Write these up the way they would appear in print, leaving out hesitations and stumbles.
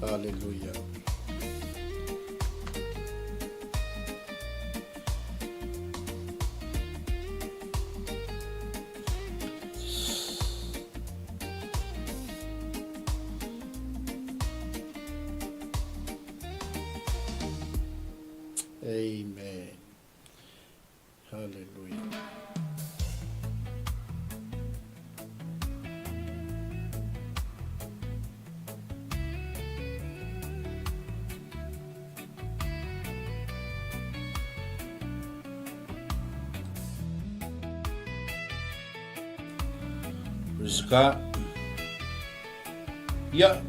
Aleloia. Amen. Hallelujah. Praise God. Ia,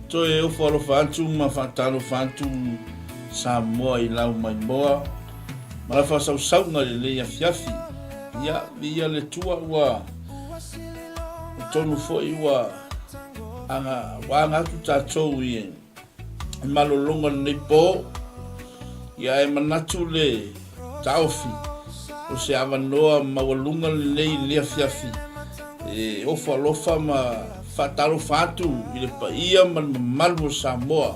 toe ofo alofa atu ma faatalofa atu Samoa i lau maimoa ma lau faasausauga i lenei afiafi. Ia, viia le Atua ua tonu foi ua aga, ua aga atu tatou i malologa lenei po, ia e manatu le taofi o se avanoa maualuga lenei i lenei afiafi e ofo alofa ma faatalofa atu i le paia ma le mamalu o Samoa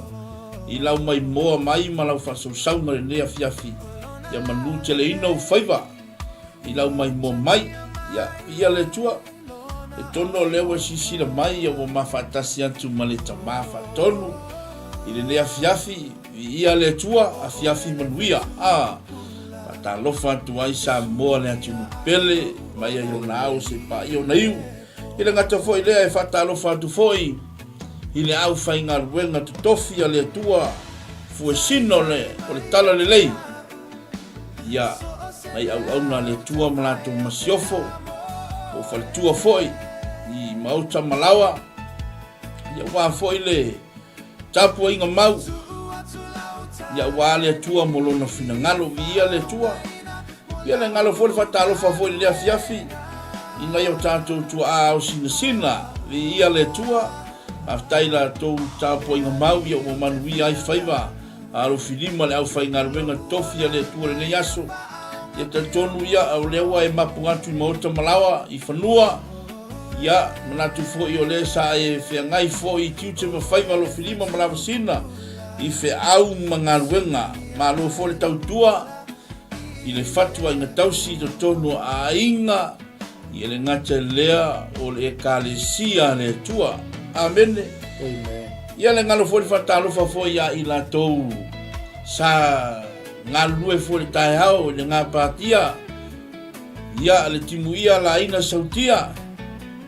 i lau maimoa mai ma lau faasausauga i lenei afiafi ia manu teleina ou faiva. I lau maimoa mai, ia, ia le Atua, e tonu o lea ua silasila mai ia ua ma faatasi atu ma le Tama Faatonu i lenei afiafi, viia le Atua, afiafi manuia, a, faatalofa atu ai Samoa le atunuu pele, mai ai ona ao se paia ona iu, i le gata foi lea e faatalofa atu foi. i le aufaigaluega totofi a le Atua, fuesina o le, o le tala lelei. Ia, nai auauna a le Atua ma latou masiofo, po o faletua foi i maota ma laoa, ia aua foi le tapuaiga mau, ia aua le Atua mo lona finagalo, viia le Atua. Ia le galo foi le faatalofa foi i le afiafi i nai o tatou tuaa ao sinasina, viia le Atua, faafetai i latou tapuaiga mau ia ua manuia ai faiva alofilima le aufaigaluega tofi a le Atua i lenei aso. Ia talitonu ia o lea ua e mapu atu i maota ma laoa i fanua, ia manatu foi o lea sa e feagai foi i tiute ma faiva alofilima ma lavasina i feau ma galuega. Malo foi le tautua i le fatuaiga tausi i totonu o aiga, ia le gata i lea o le Ekalesia a le Atua. Amene. Amen. Ia le galo foi le faatalofa foi ia i latou sa galulue foi le taeao i le gapatia, ia le timuia laina sautia,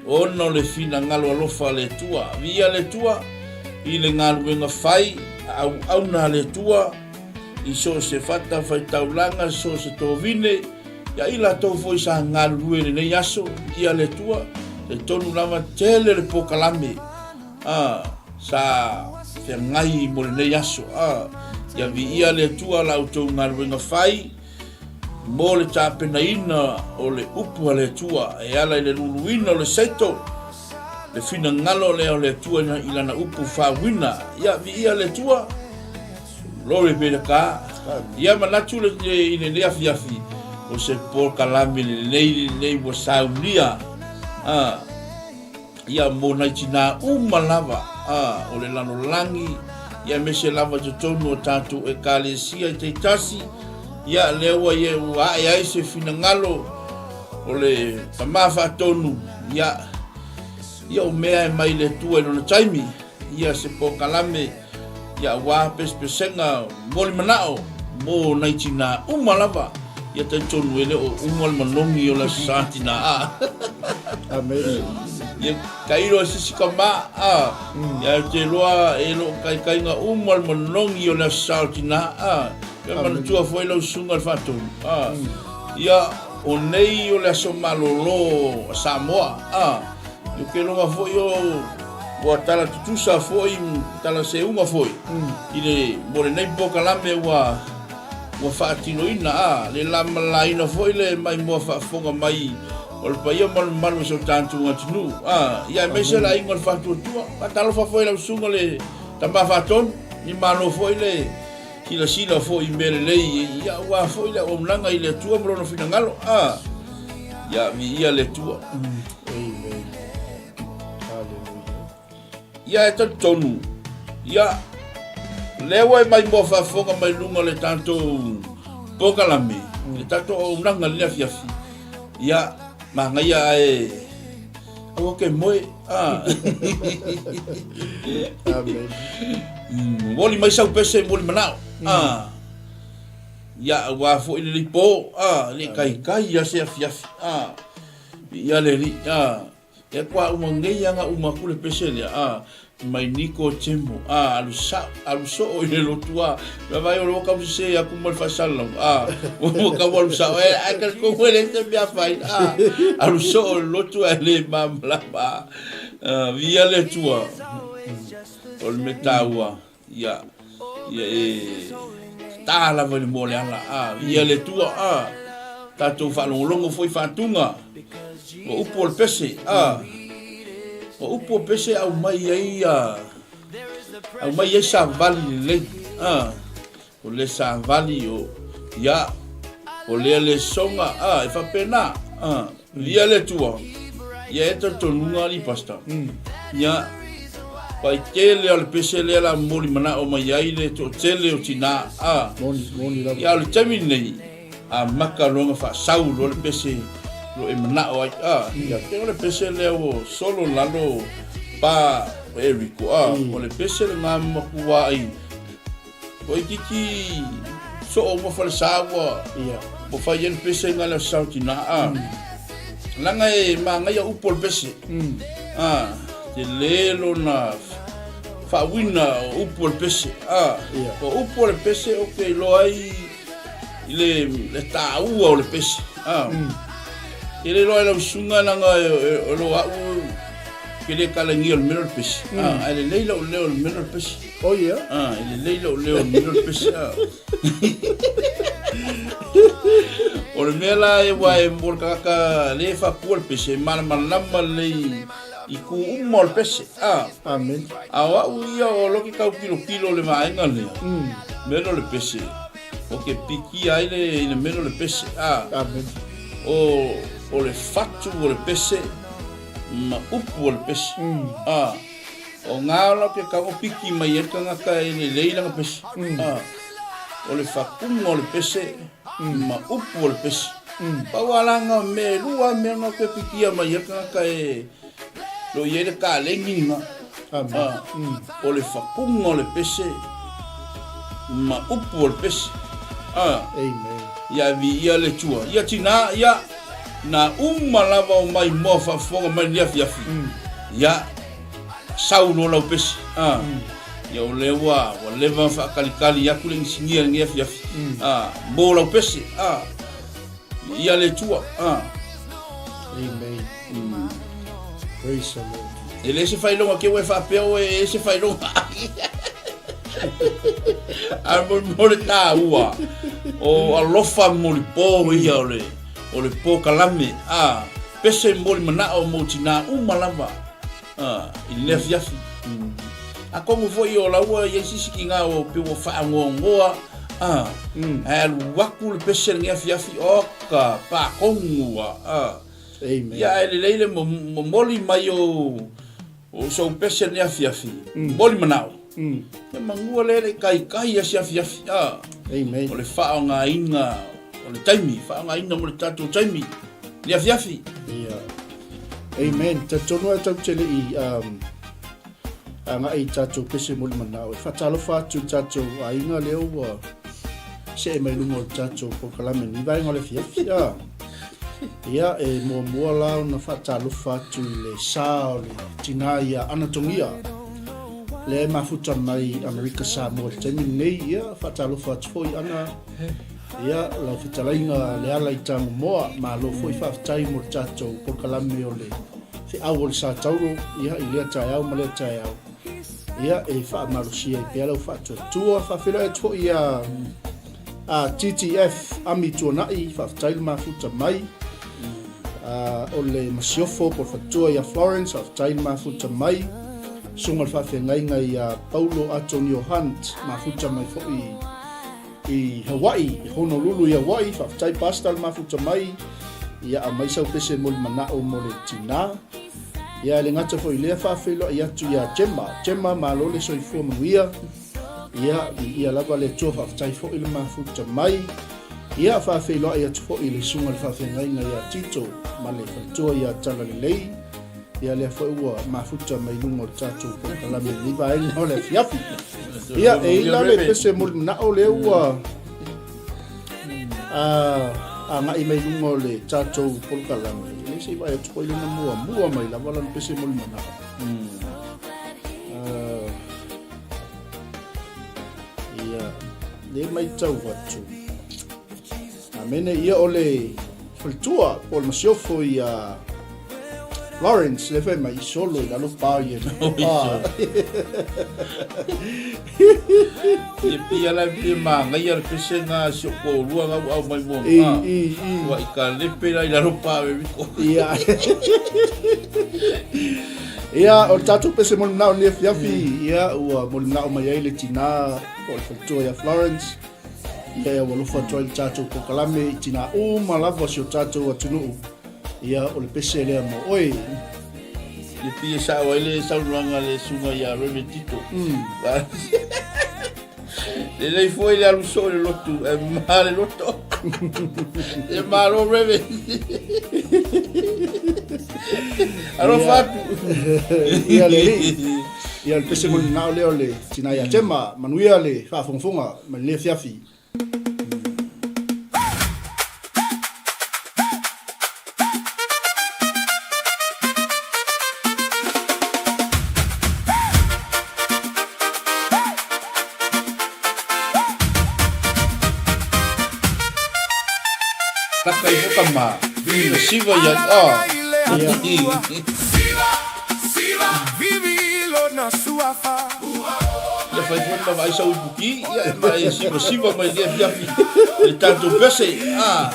ona o le finagalo alofa a le Atua. Viia le Atua i le galuega fai a auauna a le Atua, i so o se fatafaitaulaga, so o se tovine, ia i latou foi sa galulue i lenei aso, ia le Atua, talitonu lava tele le pokalame a sa feagai mo lenei aso. A ia viia le Atua la outou galuega fai mo le tapenaina o le upu a le Atua e ala i le luluina o le seito, le finagalo lea o le Atua i lana upu faauina. Ia viia le Atua. Glory be to God. Ia manatu le i lenei afiafi o se polokalame lelei lenei ua saunia a ia mo nai tinā uma lava a o le lalolagi ia aemaise lava i totonu o tatou ekalesia i taitasi ia lea ua ia ua ae ai se finagalo o le tama faatonu ia ia o mea e mai le Atua i lona taimi ia se polokalame Ia aua pesepesega molimanao mo nai tinā uma lava, ia talitonu e le o uma le manogi o le Aso Sa tinā a. Amen. Ia tailo e sisi ka ma a. Ia e te loa e lo kaikaiga uma le manogi o le Aso Sa o tinā a. Ia manatua foi lau susuga le faatonu a. Ia o nei o le aso malolo a Samoa a. Ia ke loa foi o Ua tala tutusa foi, tala seuga foi i le mo lenei polokalame ua ua faatinoina a le lamalaina foi le maimoa faafofoga mai o le paia ma le mamalu o si o tatou atunuu a ia aemaise le aiga o le faatuatua. Faatalofa foi i lau susuga le Tama Faatonu, i malo foi le silasila foi i mea lelei ia aua foi le auaunaga i le Atua ma lona finagalo a ia viia le Atua. Amen. Hallelujah. Ia e talitonu, ia, lea ua e maimoa faafofoga mai luga o le tatou polokalame, le tatou auaunaga i le afiafi, ia, manaia ae aua ke moe, ah. Amen. Momoli mai sau pese, momoli manao, ah. Ia, aua foi le lipo, ah, le kaikai ia se afiafi, ah. Ia le alii, a, e kua uma nei aga uma aku le pese lea, a, mai niko temo, a, alu sa, alu soo i le lotu, a, me vai o le waka se aku ma le faasalalau, a, ua kau alu sao, e, ai ka ko koe le te mea fai, a, alu soo i le lotu a le malamalama, a, via le tua, o le mea taua, Ia, ia e tā lava i le moa o le ala, a, ia le Atua, a, tatou faalogologo foi faatuga, o upu o le pese, a, o upu o pese aumai ai, a, aumai ai savali lelei, a, o le savali o, ia, o lea le soga, a, e faapena, a, Ia le Atua, ia e talitonuga alii pastor. Ia, vaitele o le pese lea la momoli manao mai ai le toatele o tinā. A, Moni, moni lava. ia o le taimi lenei, amata loa ona faasau loa le pese lo e manao ai. A, ia pei o le pese lea ua solo lalo pa Eriko. A, o le pese lena matua ai Toeitiiti soo uma falesa ua Ia. ua fai ai le pese nga le sau tina a. Langa e manaia upu o le pese. A te le lona. faauiga o upu o le pese. A, o upu o le pese ou te iloa ai i le, le taua o le pese. A, e le iloa e lau susuga leaga o lo au ke le kalagia o le mea o le pese. A, ae lelei lou leo i le mea o le pese. Oh yeah. A, e lelei lou leo i le mea o le pese. A. O le mea la e ua e mo le tagata le faapua le pese, e malamalama lelei i ku uma o le pese. A. Amen. A o au ia o lo ke tau kilokilo le vaega lea, mea lea o le pese, o ke pikia ai le, i le mea lea o le pese. A. Amen. O, o le fatu o le pese ma upu o le pese. A. O ngā ola ke kago piki mai ai le tagata e lelei lana pese. A. O le fakuga o le pese ma upu o le pese. Pau a langa me lua mea nga ke pikia mai ai le tagata e lo i ai le kalegi nga. Amen. A. O le fakuga o le pese ma upu o le pese. A. Amen. Ia viia le Atua. Ia tinā, ia, na uma lava o maimoa faafofoga mai lenei afiafi. Ia, sau loa lau pese. A. Ia o lea ua, ua leva ona faatalikali atu le inisinia i lenei afiafi. A, mo lau pese. A. Viia le Atua. A. Amen. Praise the Lord. E le se faailoga ke ua e faapea oe e se faailoga. Ae mo le taua o alofa molipo ia o le o le polokalame a pese moli manao mo tinā uma lava a i lenei afiafi. Atonu foi o laua i ai se isi tinā o pei ua faagoagoa a ae alu atu le pese lenei afiafi oka patonu ua a. Amen. Ia ae lelei le momoli mai o o sou pese lenei afiafi, momoli manao. Ia manua lea le kaikai a se afiafi a. Amen. O le faaaogaina o le taimi, faaaogaina mo le tatou taimi lenei afiafi. Ia. Amen. Talitonu lava tatou te le i um, agai i tatou pese moli manao. E faatalofa atu i tatou aiga lea ua see mai luga o le tatou polokalame ni vaega o le afiafi. Ah. Ia, e muamua la ona faatalofa atu i le sa o le tinā ia Anatogia, lea e mafuta mai Amerika Samoa i le taimi lenei. Ia, faatalofa atu foi Ana, ia, lau fetalaiga Leala i Tagomoa, malo foi faafetai mo le tatou polokalame o le feau o le Sa Tauro, ia, i lea taeao ma lea taeao. Ia, e faamalosia ai pea lau faatuatua. Faafeiloai atu foi ia A TTF Ami Tuanai, faafetai le mafuta mai. O le Masiofo po o le Faletua ia Florence, faafetai le mafuta mai. Susuga le Faafeagaiga ia Paulo Atonio Hunt, mafuta mai foi i Hawaii, i Honolulu i Hawaii, faafetai Pastor le mafuta mai. Ia aumai sau pese mo le manao mo le tinā. Ia e le gata foi i lea faafeiloai atu ia Gemma. Gemma, malo le soifua manuia. Ia, viia lava le Atua, faafetai foi le mafuta mai. Ia, faafeiloai atu foi i le susuga i le faafeagaiga ia Tito ma le faletua ia Talalelei. Ia, lea foi ua mafuta mai luga o le tatou polokalame i lenei vaega o le afiafi. Ia, e i la le pese molimanao lea ua agai mai luga o le tatou polokalame. E se i vaai atu foi lena muamua mai lava lana pese molimanao. Ia, le maitau atu. Amene, ia o le faletua po o le masiofo ia Lawrence, le fai mai solo i lalo pao ia. Ah. Ia pia la pia māngaia le pese ngā si o kōrua ngau au mai mua. I, i, i. Ua i ka lepe la i lalo pao e wiko. Ia. Ia, o le tatou pese molimanao i lenei afiafi, ia, ua molimanao mai ai le tinā po o le faletua ia Florence, ia, ua alofa atu ai le tatou polokalame i tinā uma lava o si o tatou atunuu, ia, o le pese lea mo oe. Ia pei e sao ai le saunoaga a le susuga ia Reverend Tito. Lelei foi le alu soo i le lotu, e ma le loto. E malo Reverend. Alofa atu. Ia le alii. Ia le pese molimanao lea o le tinā ia Gemma. Manuia le faafogafoga mai lenei afiafi. Taka ifo tama. Na siva ia ah. Ia fai foi ma vaai sau ipuki, ia e ma e siva siva mai le afiafi. Le tatou pese. Ah.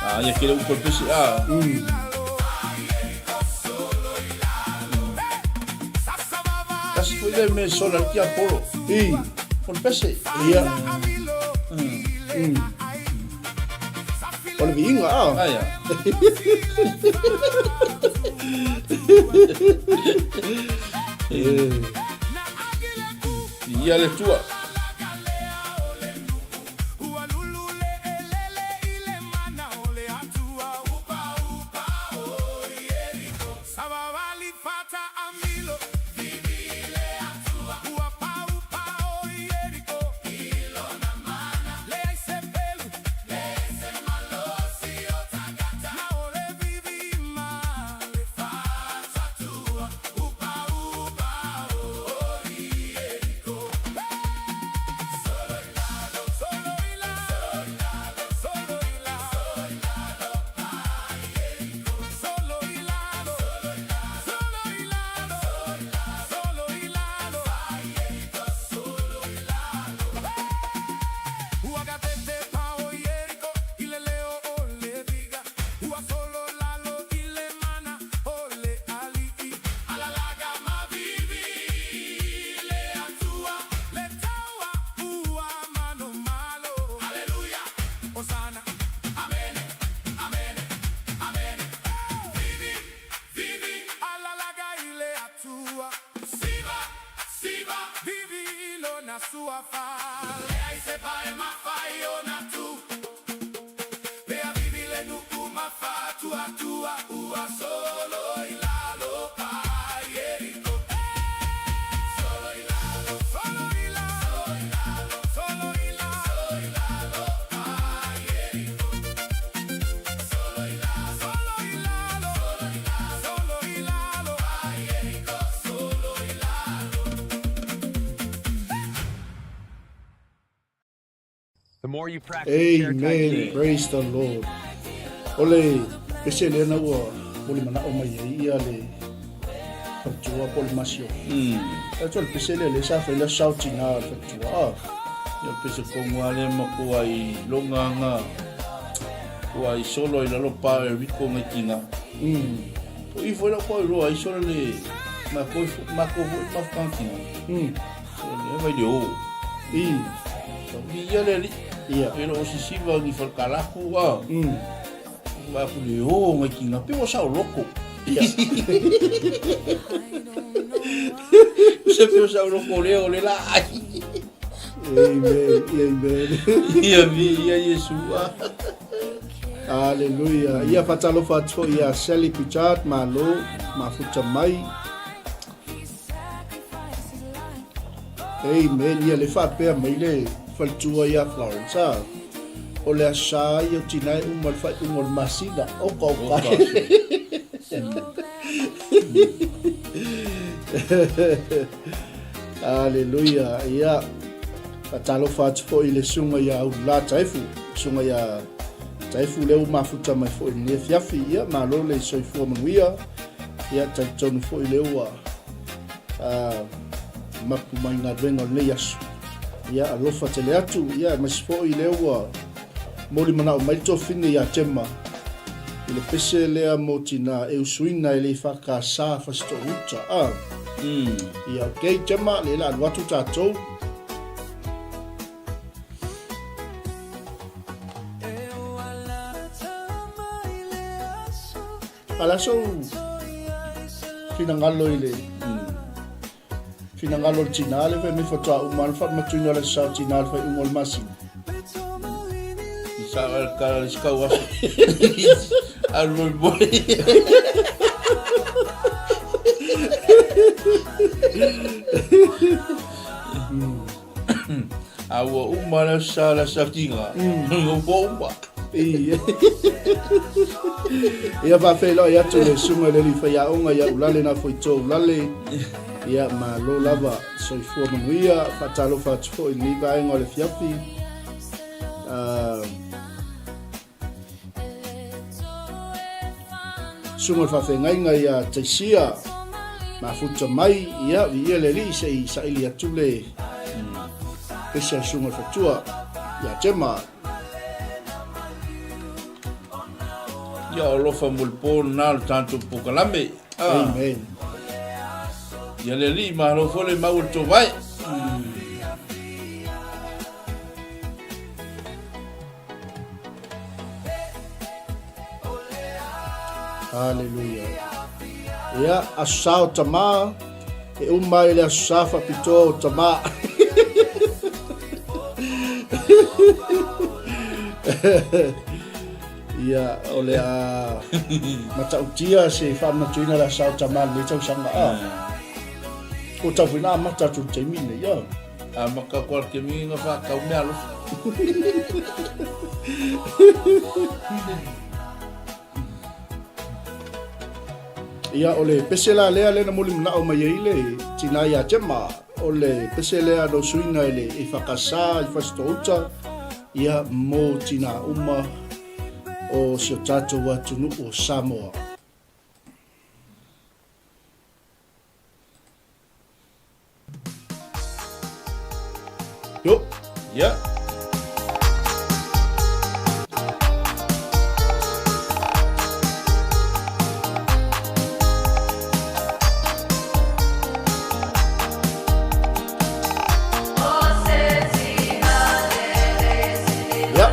Ah, ia kele upu o le pese. Ah. Tasi foi lea mea e sola ai le tiapolo. I. O le pese. Ia. O le viiga, a. Aia. Ia le Atua. Amen, praise the Lord. O le pese lea na ua moli manao mai ai ia le faletua po o le masio. E le pese lea le sa fai le sao tina le faletua. Ah. Ia pese kongu ale ma kua i longa nga kua i solo i lalo pa e riko ngai tinga. O i foi la kua i roa i solo le ma ko ma ko ma whakantinga. So le vai le o. I. I ia le ali. Ia. E lo o sisiva ni whalkalaku a. Ma ku le o ngai tinga. Pe o sao loko. Ia. Se pe o sao loko le o le la. Amen, amen. Ia vi ia Yesu a. Hallelujah. Ia whatalofa atu foi ia Sally Pritchard, malo, mafuta mai. Amen. Ia le faapea mai le faletua ia Florence. A. O le asa ia o tina e uma le faaiuga o le masina. Oka oka. Hallelujah. Ia. Faatalofa atu foi i le susuga ia Aulula Taefu, susuga ia Taefu lea ua mafuta mai foi i lenei afiafi. Ia, malo le soifua manuia. Ia, talitonu foi lea ua mapu mai galuega o lenei aso. Ia, alofa tele atu. Ia, aemaise foi lea ua moli manao mai le tofine ia Gemma i le pese lea mo tina e usuina e le EFKS Fasitoouta. Ah. Ia, okay, Gemma, le la alu atu tatou. A le sou finagalo i le finagalo o le tina le fai mai faatoa uma le faamatuina o le sa o tina le faaiuga o le masina. I sa ka le sikau aso. Alu moi moi. A ua uma le sa la sa tinga. Ua uma. I. Ia faafeiloai atu i le susuga i le alii faiaoga ia Ulale na Foito Ulale. Ia malo lava, soifua manuia. Faatalofa atu foi i lenei vaega o le afiafi. Uh, Susuga i le faafeagaiga ia Taisia mafuta mai, ia viia le alii se i saili atu le pese a le susuga i le fatua ia Tema. Ia alofa mo le po lena o le tatou polokalame. Ah. Amen. Ia le alii malo foi le mau o le tovae. Haleluia. Ia, aso sa o tamā, e uma ai le aso sa faapitoa o tamā. Ia, o le a matautia se faamanatuina le aso sa o tamā lenei tausaga. Ah. Ko tau foi na amata atu i le taimi lenei. Ah. A maka koa le kemi nga whakau mea alofa. Ia, o le pese la lea lea na moli manao mai ai le tinā ia Gemma, o le pese lea na usuina e le Efakasa i Fasitouta, ia, mo tinā uma o si o tātou atunuu o Samoa. Yo. Yeah. Yeah.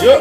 Yo.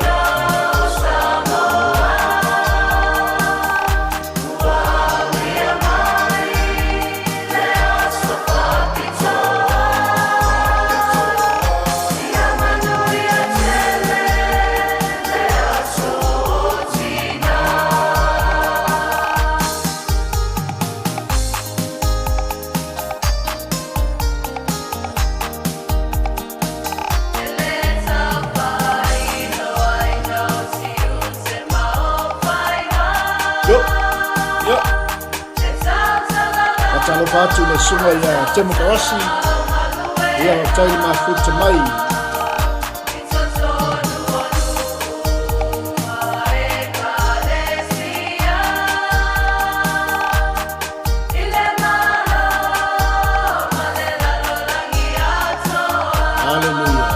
Yo. Yo. Faatalofa atu i le susuga ia Temo Karasi, ia faafetai le mafuta mai. Haleluia.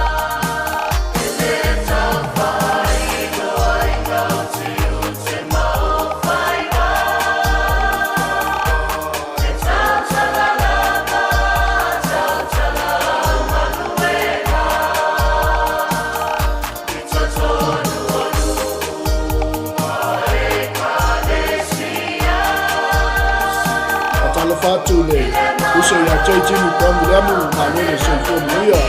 Faatalofa atu i le uso ia JG Mukuamu Viliamu, malo le soifua manuia.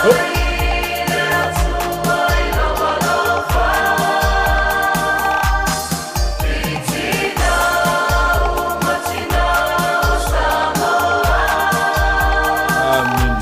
Ho. Amen.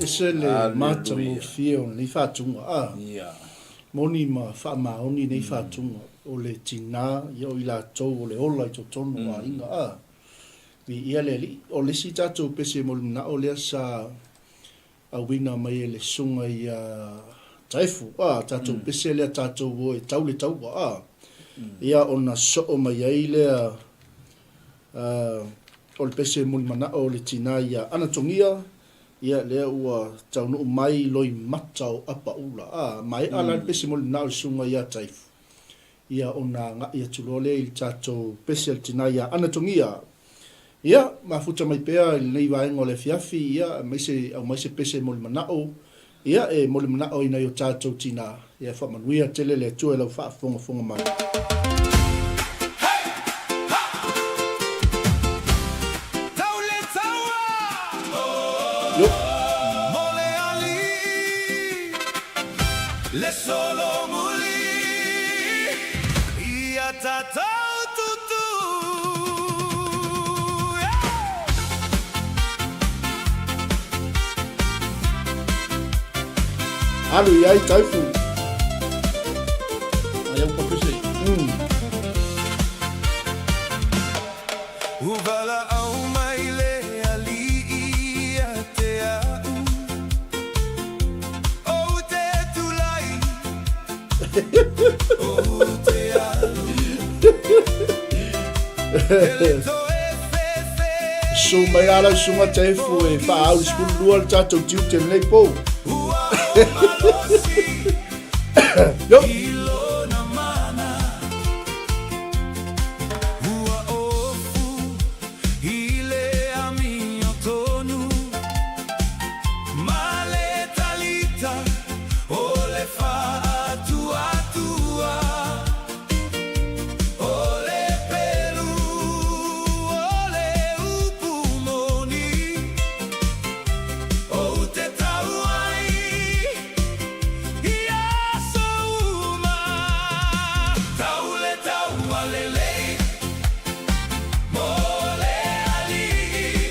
Ese le matagofie o lenei faatuga, a. Moni ma faamaoni nei faatuga, o le tina, ia o i latou o le ola i totonu o aiga, a. Viia le Alii. O le isi tatou pese mo le manao lea sa auina mai e le susuga ia Taefu, a, tatou pese lea tatou o e tau le taua, a. Ia ona soo mai ai lea, a, o le pese mulimanao o le tina ia Anatogia, ia lea ua taunuu mai loimata o Apaula, a, maea la le pese mulimanao o le susuga ia Taefu, ia ona agai atu loa lea i le tatou pese a le tina ia Anatogia. Ia, mafuta mai pea i lenei vaega o le afiafi, ia, aemaise aumai se pese molimanao, ia, e molimanao i nai o tatou tina, ia, faamanuia tele le Atua i lau faafogafoga mai. Yo. Le solomuli ia tatou tutu yeah. Alu i ai taufu. Ai au papese. Ua valaau mai le Alii ia te a'u, Ou te tulai, ou te alu, e le toe fefe Susu mai la lau susuga Taifu e faaau i le 12 le tatou tiute i lenei po. Ua o malosi Yo! i lona mana. Ua ofu i le amio tonu ma le talita o le faatuatua o le pelu o le upu moni ou te tau ai i aso uma. Tau le taua lelei mo le Alii.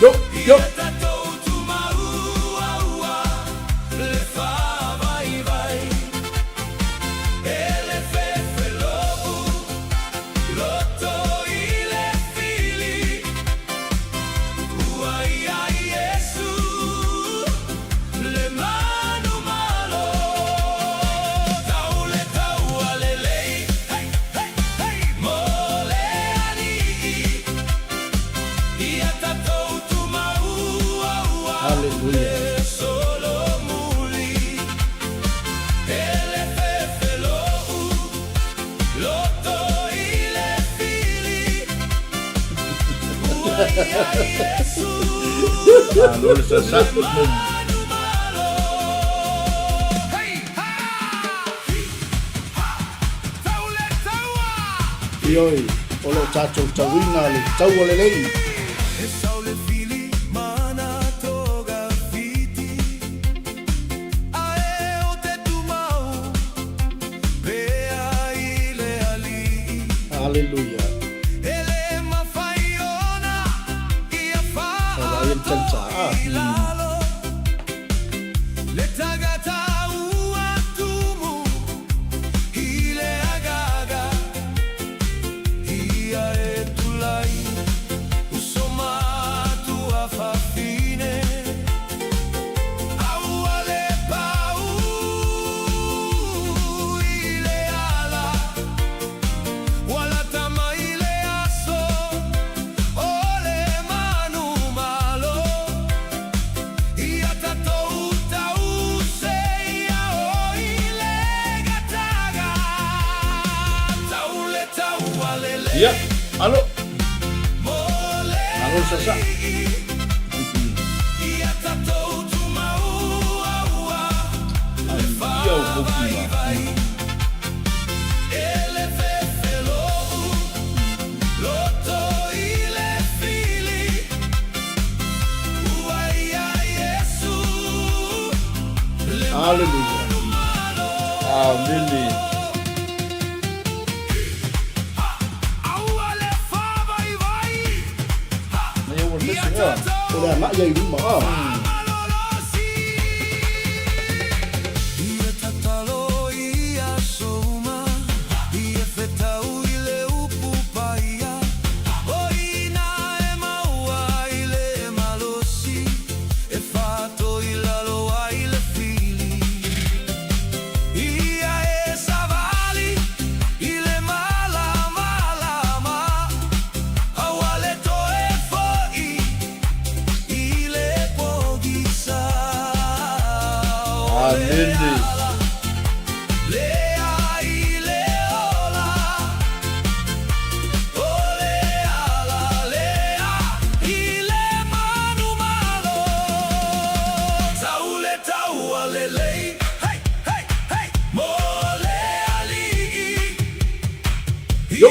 Yo, yo. Ia tatou tumauaua le faavaivai. E le fefelou loto i le fili. Ua ia Iesu le manumalo. Tau le taua lelei, hey, hey, hey, mo le Alii. Ia tatou tumauaua Hallelujah. le solomuli. E le fefelou loto i le fili. Ua ia Iesu Malo le sasai. manumalo. Hey, ha! Hi, ha! Tau le taua! Ioe, o lo o tatou tauina le taua lelei. E sau le fili mana toga fiti Ae o te tumau pea i le Alii. Hallelujah. E le mafai ona ia Taua ai le talita. Ah. i lalo Le tagata ua tumu i le agaga Ia e tulai uso matua fafine Aua le pau i le ala Ua lata mai le aso o le manumalo Ia tatou tause ia o i le gataga Tau le taua lelei Ia, alo. mo le Malo le sasa. Alii Ia tatou tumauaua le Ia o koki ma. faavaivai E le fefelou loto i le fili Ua ia Iesu le Hallelujah. manumalo Amene. Aua le faavaivai Mai au le Ia pese, ah. O tatou le agai ai i luma. Ah. malolo. Amene. Yo!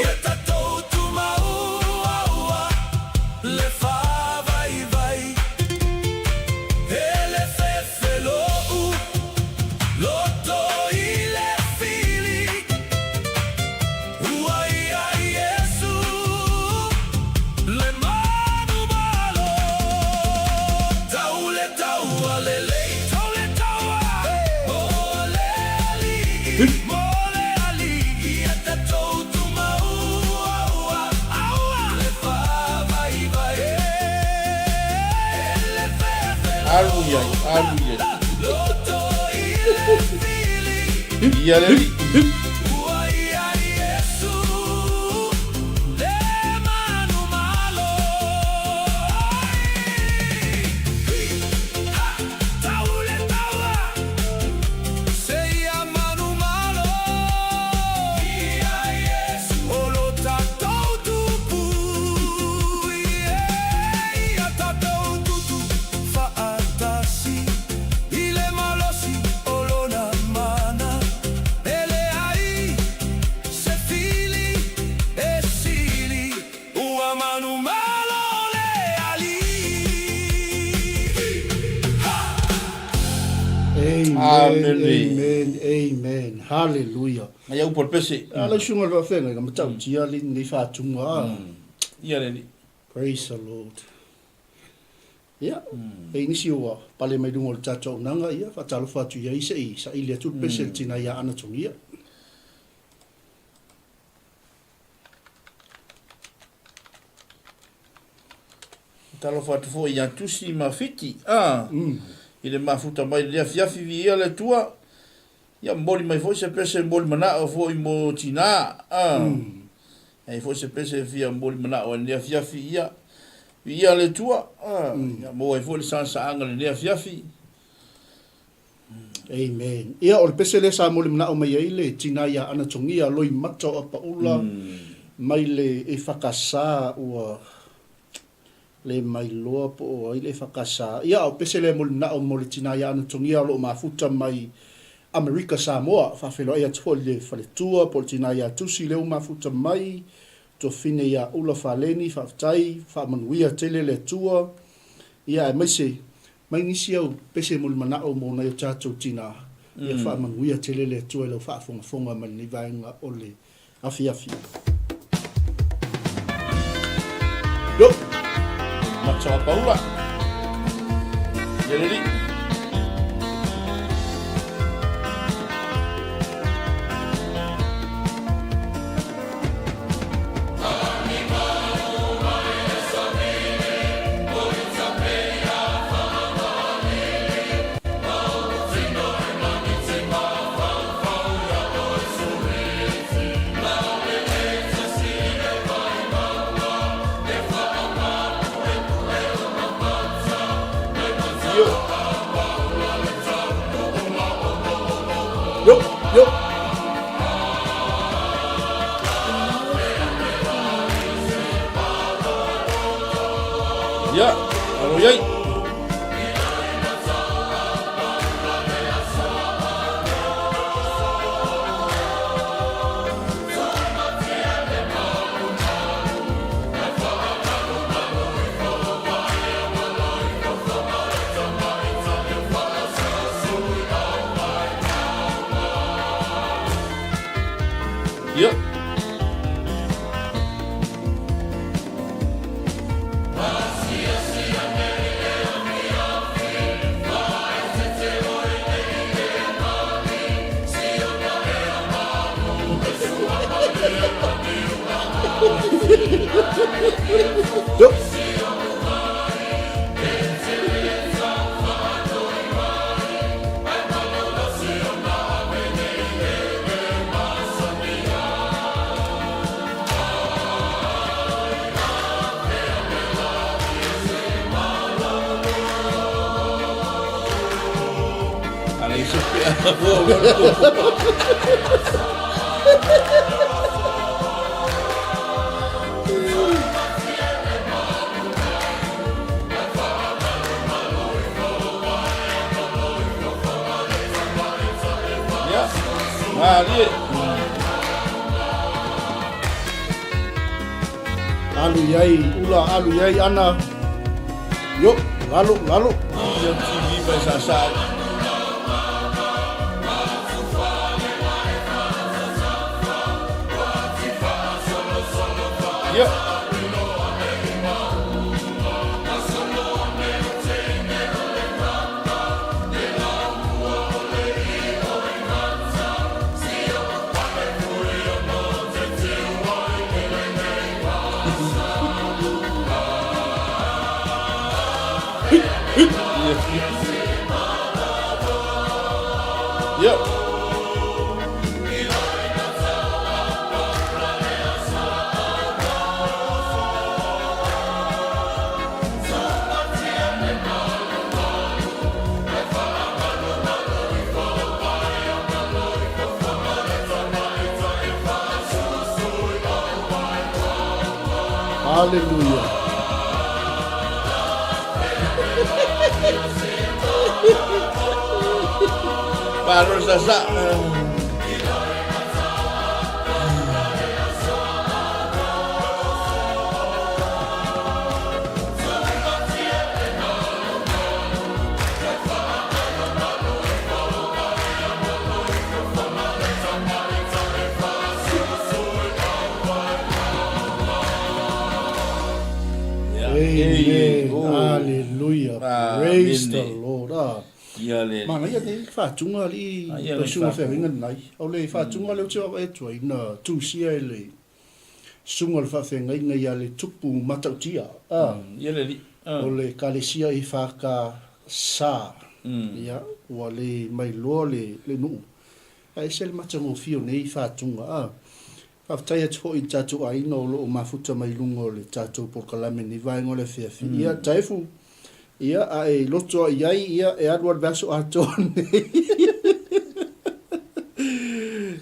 Alu i ai, alu i ai. Ia le alii. Amen, amen, amen. Hallelujah. Ngai au pese. Ala suga le faafeagai ga matautia lenei faatuga. Ia le alii. Praise the Lord. Ia, e i ai nisi ua pale mai luga o le tatou auaunaga, ia, faatalofa atu i ai se i saili atu le pese i le tina ia Ana Togia. Talofa atu foi ia Tusi ma Fiti, a, i le mafuta mai i le afiafi viia le Atua, ia momoli mai foi se pese momoli manao foi mo tina, a, e ai foi se pese e fia momoli manao ai i lenei afiafi, ia, viia le Atua, a, ia maua ai foi le sagasaaga i lenei afiafi. Amen. Ia, o le pese lea sa momoli manao mai ai le tina ia Ana Togia Loimata o Apaula mai le Efakasa ua le mailoa po o ai le Efakasa. Ia, o pese lea momoli manao mo le tina ia Ana Togia o lo o mafuta mai Amerika Samoa. Faafeiloai atu foi i le faletua po o le tina ia Tusi lea ua mafuta mai, Tofine ia Ula Faleni, faafetai, faamanuia tele le Atua. Ia, aemaise Mai nisi au pese mulimanao mo nai o tatou tina, ia faamanuia tele le Atua i lau faafogafoga mai lenei vaega o le afiafi. Yo! Matua Paula. Ia le alii. Yo. Yo, yo. Ia, alo i ai. Ia. Yo. Alai se pe. Ua ua le tupu. Ia, malie. Alu i ai ula, alu i ai ana. Yo, lalo, lalo. Ia TV mai sa sa. Ia. Ia. Haleluia. Malo sasa. Amen. Hallelujah. Praise the Lord. Ah. Ia le. Manaia nei whātunga li Ah, ia le sunga whātunga. whenga nei. O le whātunga le o te wawa e tua ina tūsia e le sunga le whawhengainga ia le tupu matautia. Ah. Ia le li. O le kalesia i whaka sa. Ia, ua le mailoa le, le nuu. Ae ese le matagofie o nei faatuga. A, faafetai atu foi i le tatou aiga o lo o mafuta mai luga o le tatou polokalame nei vaega o le afiafi. Ia, Taefu, ia, a e loto ai i ai, ia, e alu alu le aso atoa nei.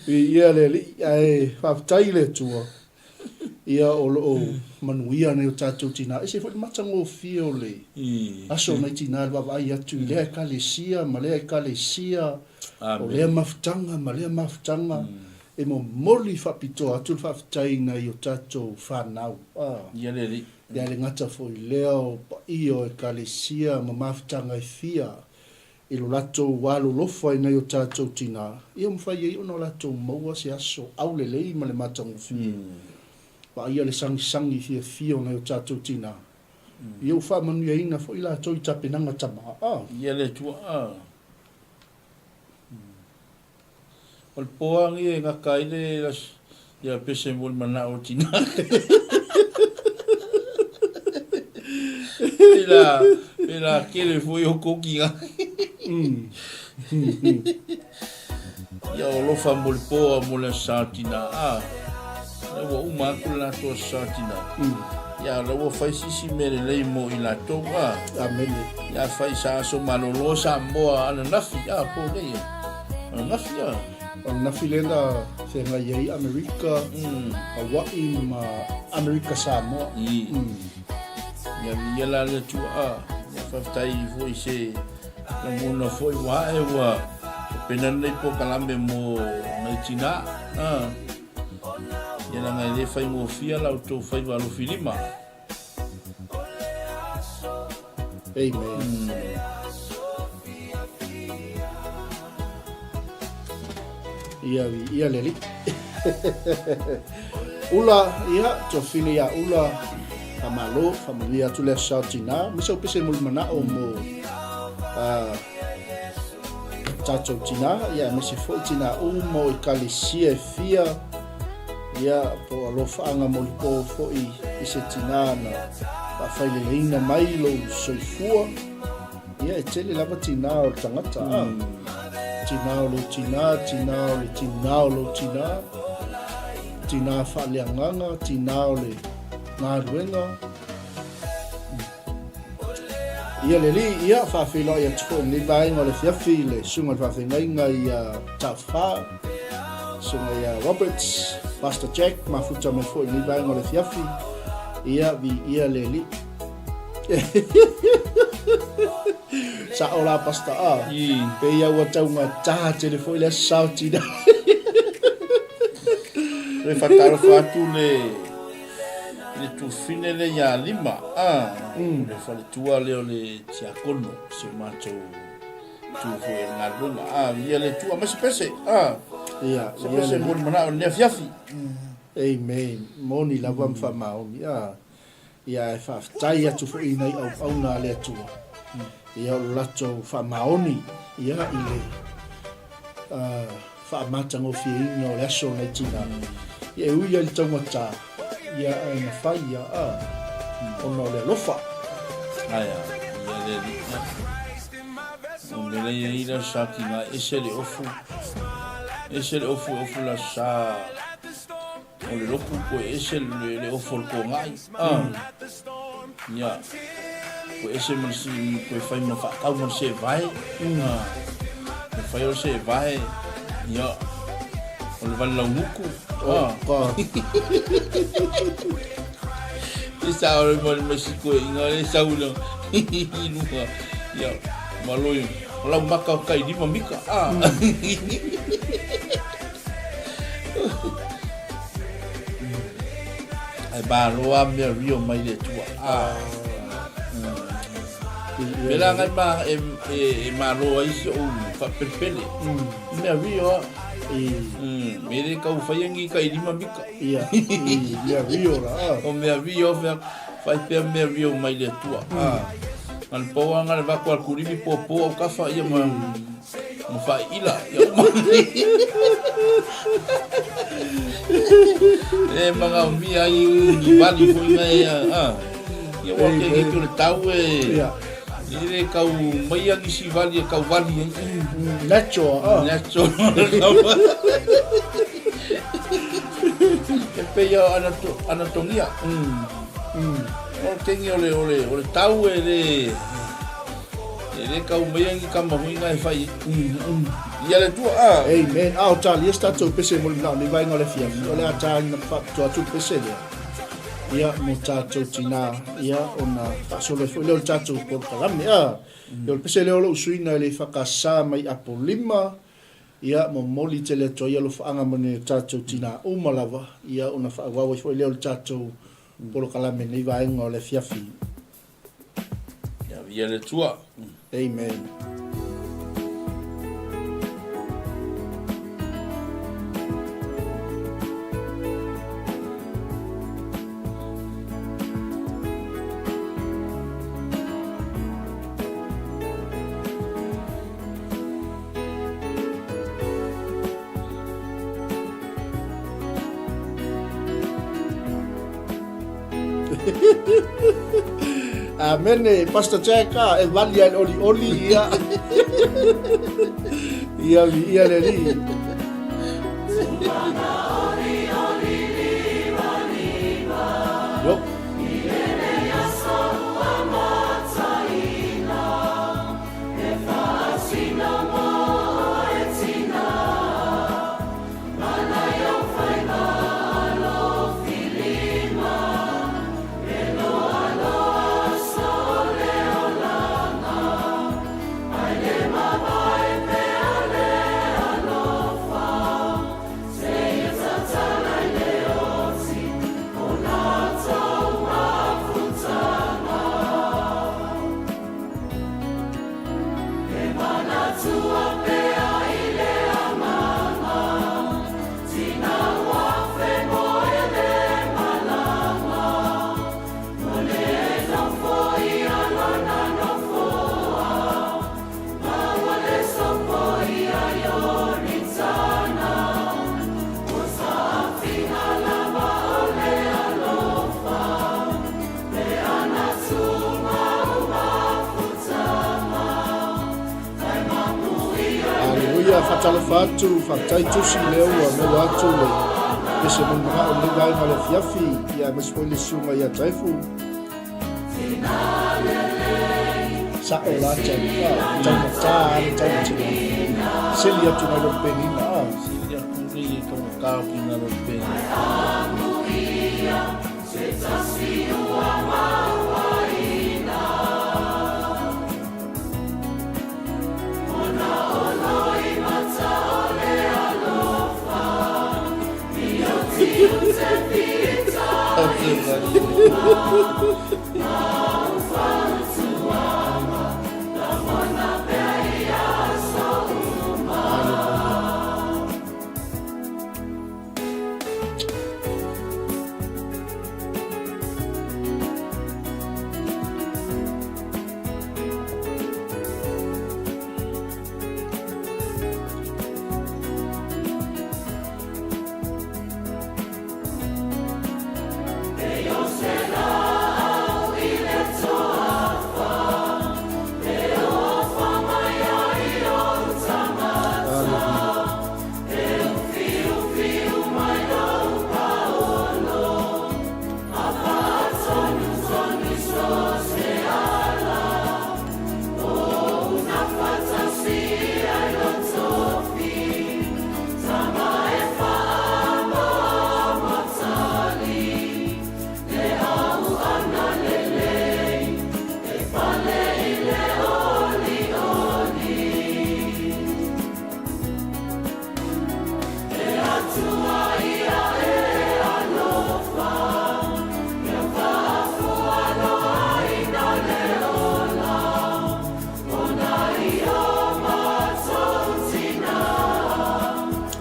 Viia le Alii, ae faafetai i le Atua. Ia o lo o manuia nai o tatou tina. Ese foi le matagofie o le aso o nai tina i le vaavaai atu i lea ekalesia ma lea ekalesia, o lea mafutaga ma lea mafutaga. E momoli faapitoa atu le faafetai i nai o tatou fanau. Ia le alii. Ia le gata foi i lea o paia o ekalesia ma mafutaga e fia I lo latou alolofa i nai o tatou tina, ia mafai ai ona latou maua se aso aulelei ma le matagofie. Vaaia le sagisagi fiafia o nai o tatou tina, ia ua faamanuiaina foi latou i tapenaga tama. A. Ia le Atua, a. O le po agi e gaka ai le ia pese mo le manao o tina. Pela, pela kele foi o koki ga. Ia o lofa mo le po a mo le sa tina. A, ia ua uma aku le latou sa tina. Ia la ua fai sisi mea lelei mo i latou. A, Amene. Ia fai sa aso malolo sa moa ananafi. A, po nei e. Ananafi a. O ananafi lea na feagai ai Amerika, Hawaii ma Amerika Samoa. Ia ia la le Atua a. Ia faafetai foi se lagona foi ua ae ua pena nei polokalame mo nai tina. A. Ia leaga e le faigofia la outou faiva alofilima. Amen. Ia, ia le alii. Ula, ia, tofine ia Ula, faamalo, faamanuia atu le aso sao tina, ma sau pese mo le manao mo tatou tina, ia, aemaise foi tina uma o ekalesia e fia, Ia, po o alofaaga molipo foi i se tinā na faafaileleina mai lou soifua. Ia, e tele lava tinā o le tagata, a. Tinā o lou tinā, tinā o le tinā o lou tinā, tinā faaleagaga, tinā o le galuega. Ia le Alii, ia, faafeiloai atu foi i lenei vaega o le afiafi i le Susuga i le Faafeagaiga ia Tafa, Susuga ia Roberts, Pastor Jack, mafuta mai foi i lenei vaega o le afiafi. Ia, viia le Alii. Sa'o la Pastor a. Pei ia ua taugata tele foi lea sao tina. Toe faatalofa atu le le tufine le ia lima a le faletua lea o le tiakono si o matou tu foi o le galuega a ia le tua mai se pese a Ia, se pese mo le manao i lenei afiafi. Amen. Moni lava ma faamaoni. A. Ia ae faafetai atu foi i nai auauna a le Atua, ia o lo latou faamaoni ia i le faamatagofieina o le aso o nai tina. Ia e ui lava i le taugata, ia ae na fai ia a, ona o le alofa. Aia, ia le alii. O mea la ia i le aso sa tina, ese le ofu, ese le ofu e ofu le aso sa. O le lotu koe ese le ofo o le togai. Ah. Ia. Koe ese ma le si koe fai ma whaatau ma le se vae. Ah. Koe fai o le se vae. Ia. O le vale launuku. Oh, God. I sa o le mali mai si koe inga le sau le i lunga. Ia. Ma loi. O lau maka o kai lima mika. Ah. Ai malo a mea rio mai le Atua. Ah. Me la ngai ma e, e, e malo ai si ou whapelepele. Mea rio a. Me le kau whai angi kai lima mika. Ia, i mea rio la. O mea rio mea whai pea mea rio mai le Atua. Ah. Ngan po anga le vako al kurimi po po au kafa ia ma Ma whaila, ia uma. E manga o mia ai ni vali foi ngai a. A. Ia wa ke ke le tau e. Ia. I le kau mai angi si vali e kau vali ai. Natural. Ah. Natural. E pei anatomia. O kengi o le o le o le tau e le E le kau mai angi kama hui ngai fai. Ia le tua a. Amen. A o talia se tatou pese mo le manao nei vaega o le afiafi. O le a tāina faapitoa atu le pese lea. Ia, mo tatou tinā, ia, ona faasolo ai foi lea o le tatou polokalame. A, ia o le pese lea o lou suina e le whakasā mai Apolima, ia, momoli tele atu ai alofaaga mo ni o tatou tinā uma lava, ia, ona faaauau ai foi lea o le tatou polokalame nei vaega o le afiafi. Ia via le tua. Amen. Amene, Pastor Jack, ah, e vali ai oli oli ia. Ia vi ia le li. Yo. Haleluia, faatalofa atu, faafetai Tusi lea ua maua atu le pese molimagao lenei vaega o le afiafi, ia aemaise foi le susuga ia Taefu. Sa'o la tau, a, taugata lava le tau i tina. Sili atu nai lo le penina, a. Sili atu nei e taugata atu nai lo le penina. Amen.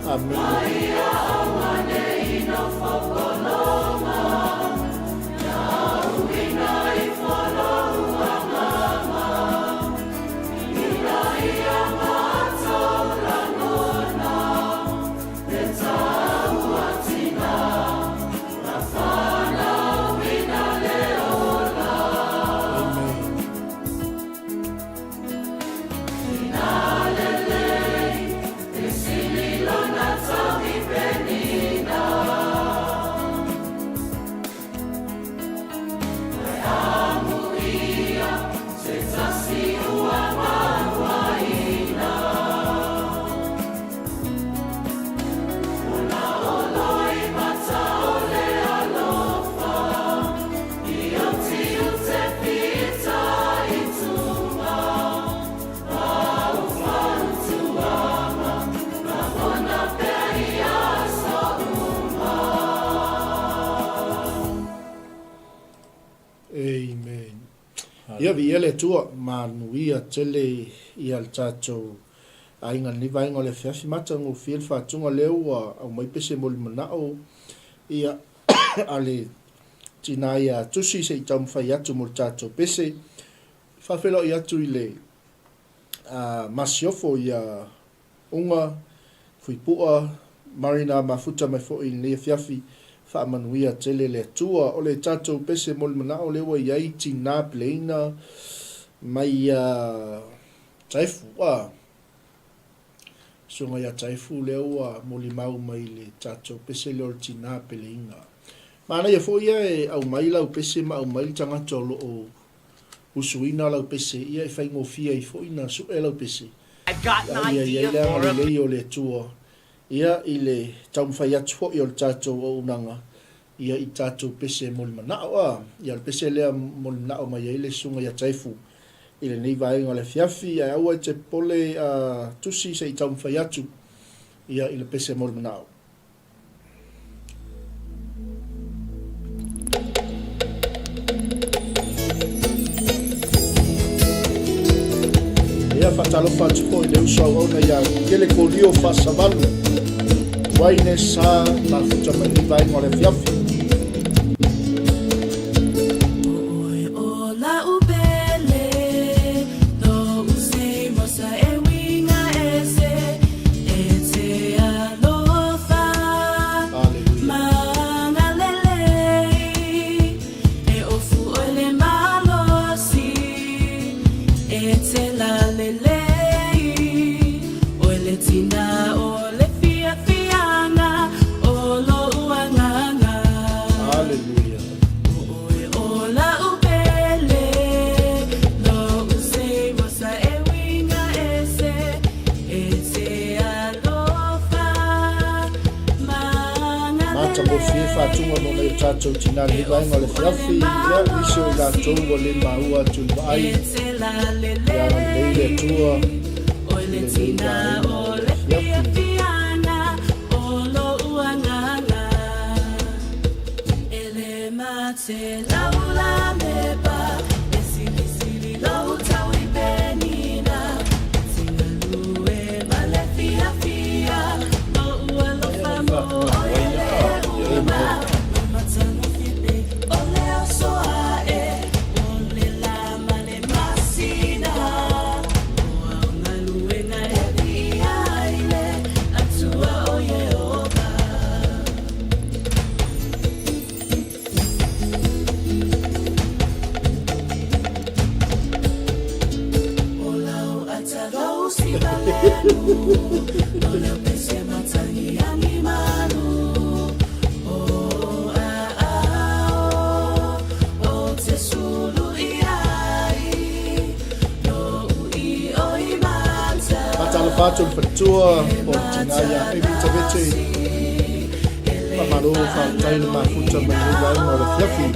Amen. Amen. Ia viia le Atua, manuia tele ia le tatou aiga lenei vaega o le afiafi. Matagofie le faatuga lea ua aumai pese mo le manao ia a le tina ia Tusi se i taumafai atu mo le tatou pese. Faafeiloai atu i le masiofo ia Uga, Fuipua, Marina mafuta mai foi i lenei afiafi, faamanuia tele le Atua. O le tatou pese mo le manao lea ua i ai tina peleina mai ia Taefu, a Susuga ia Taefu lea ua molimau mai i le tatou pese lea o le tina peleina. Manaia foi ia e aumai lau pese ma aumai le tagata o lo o usuina lau pese, ia e faigofie ai foi na sue lau pese. A ia i ai le agalelei o le Atua, ia, i le taumafai atu foi o le tatou auaunaga, ia, i tatou pese molimanaʻo. A, ia, o le pese lea molimanaʻo mai ai le Susuga ia Taefu i lenei vaega o le afiafi, ae aua e te popole, a, tusi se i taumafai atu, ia, i le pese molimanaʻo. Ia faatalofa atu foi i le uso auauna ia Kele Kolio Faasavalu, Waine Sa mafuta mai nei vaega o le afiafi. faatuga mo nai o tatou tinā lenei vaega o le afiafi, ia, nisi o i latou ua le maua atu i le vaai, ia agalelei le Atua i lenei vaega o le afiafi. Faatalofa atu i le faletua o le tina ia Amy Tavete. Faamalo faafetai le mafuta mai lenei vaega o le afiafi.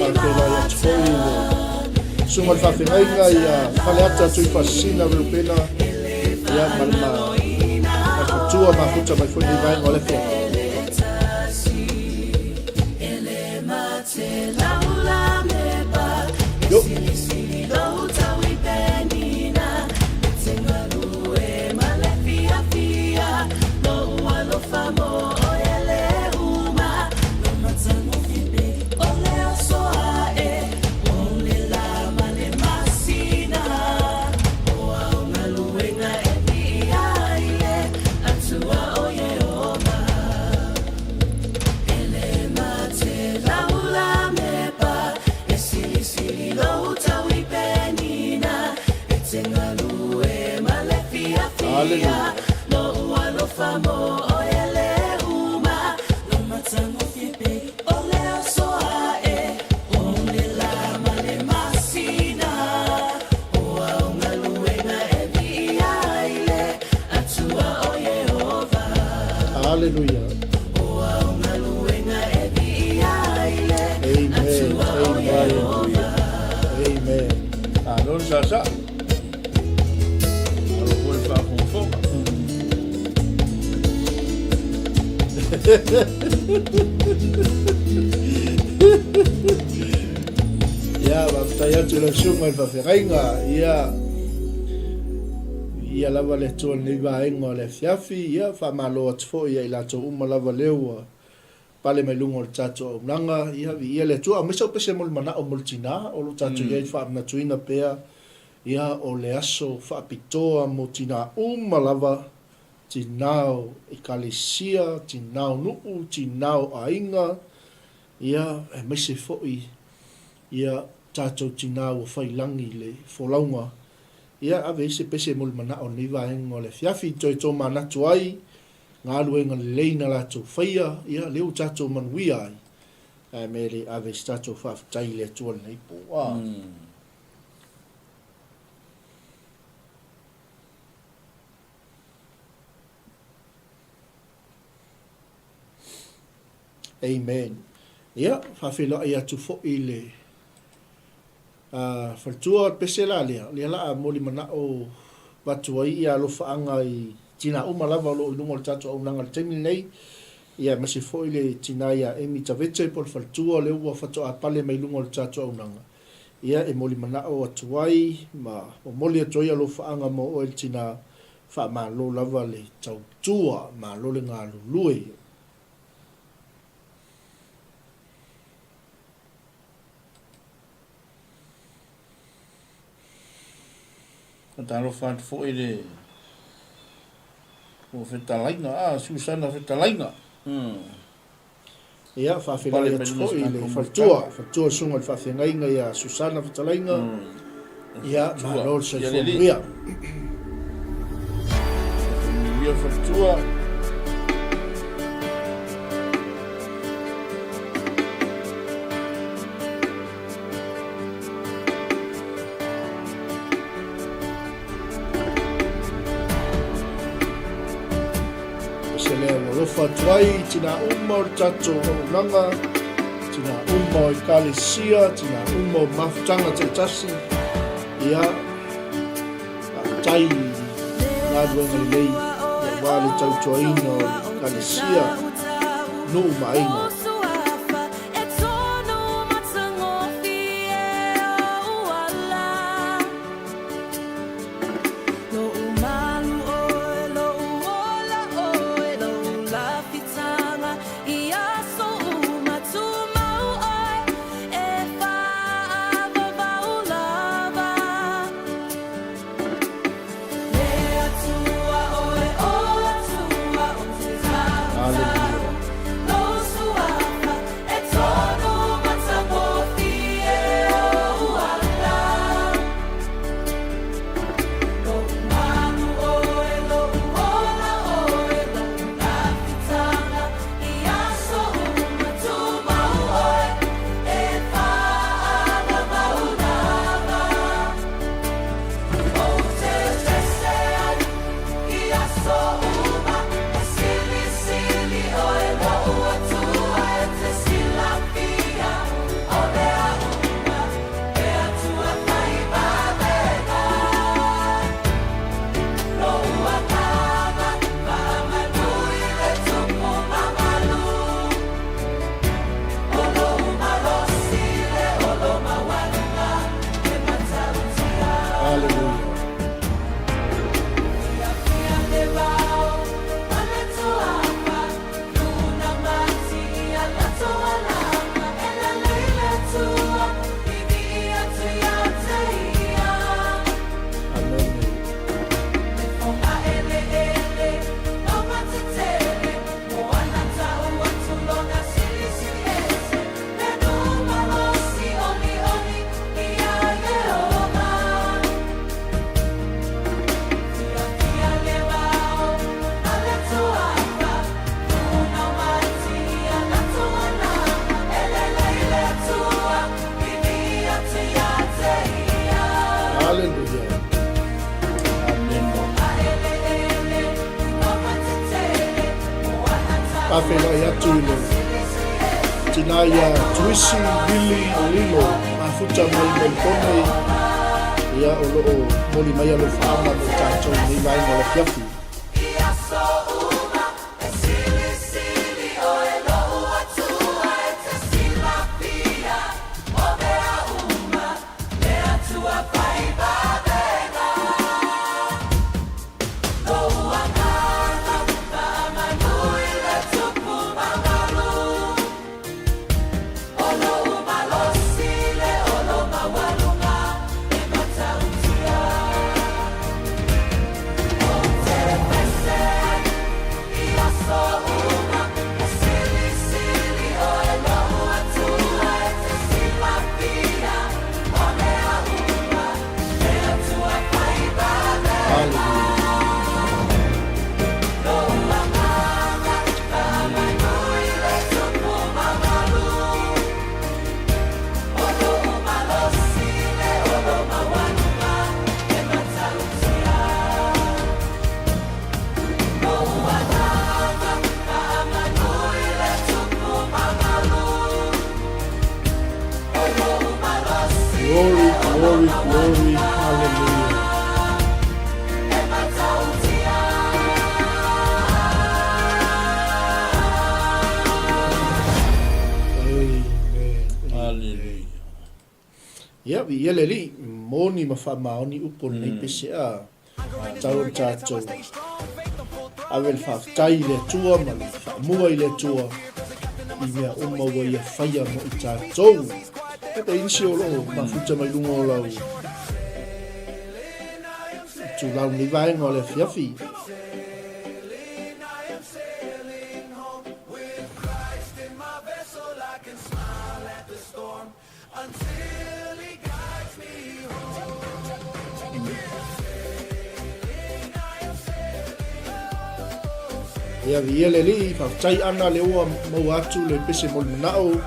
Faafeiloai atu foi i le susuga o le faafeagaiga ia Faleata Tuifaasisina Reupena ia ma le mafatua mafuta mai foi lenei vaega o le afiafi. Yo. Hallelujah. Hallelujah. Amen. Amen. Amen. Malo le sasa. Malo foi le faafogafoga. Ia, faafetai atu i lau susuga i le faafeagaiga. Ia, Ia lava le Atua i lenei vaega o le afiafi, ia faamalo atu foi ia i latou uma lava lea ua pale mai luga o le tatou auaunaga, ia viia le Atua. Aumai sau pese mo le manao mo le tina, o lo o tatou i ai i le faamanatuina pea, ia o le aso faapitoa mo tina uma lava, tina o ekalesia, tina o nuu, tina o aiga, ia aemaise foi ia tatou tina ua fai lagi i le folauga. Ia, ave ai se pese mo le manao o lenei vaega o le afiafi, toe tomanatu ai galuega lelei na latou faia, ia, lea ua tatou manuia ai. Ae mea le ave se tatou faafetai i le Atua i lenei po. A. Amen. Ia, faafeiloai atu foi i le A faletua o le pese la lea, lea la a moli manao avatu ai ia alofaaga i tina uma lava o lo o i luga o le tatou auaunaga i le taimi lenei, ia aemaise foi le tina ia Amy Tavete po o le faletua lea ua faatoa pale mai luga o le tatou auaunaga, ia e moli manao atu ai ma momoli atu ai alofaaga mo oe le tina, faamalo lava le tautua, malo le galulue. Faatalofa atu foi i le Fetalaiga, a Susana Fetalaiga. Ia, faafeiloai atu foi i le faletua, faletua susuga i le faafeagaiga ia Susana Fetalaiga. Ia, malo le soifua manuia. Manuia le faletua. O se lea ua alofa atu ai i tinā uma o le tatou auaunaga, tinā uma o Ekalesia, tinā uma o mafutaga taitasi, ia, faafetai i galuega lelei aua le tautuaina o le Ekalesia, nuu ma aiga. Hallelujah. Hallelujah. Amen. Hallelujah. Amen. Faafeiloai atu i le tinā ia Tuisi Vili Lilo, mafuta mai Melipone, ia o loo moli mai alofaaga mo tatou i lenei vaega o le afiafi. Hallelujah. Glory, glory, glory, hallelujah. Amen. Hallelujah. Ia, viia le Alii, moni ma faamaoni upu o lenei pese a tau o le tatou ave le faafetai i le Atua ma le faamua i le Atua i mea uma ua ia faia mo i tatou. E pe inisi o loo mafuta mai luga o lau itulau nei vaega o le afiafi. Ia viia le Alii, faafetai Ana lea ua maua atu le pese mo le manao.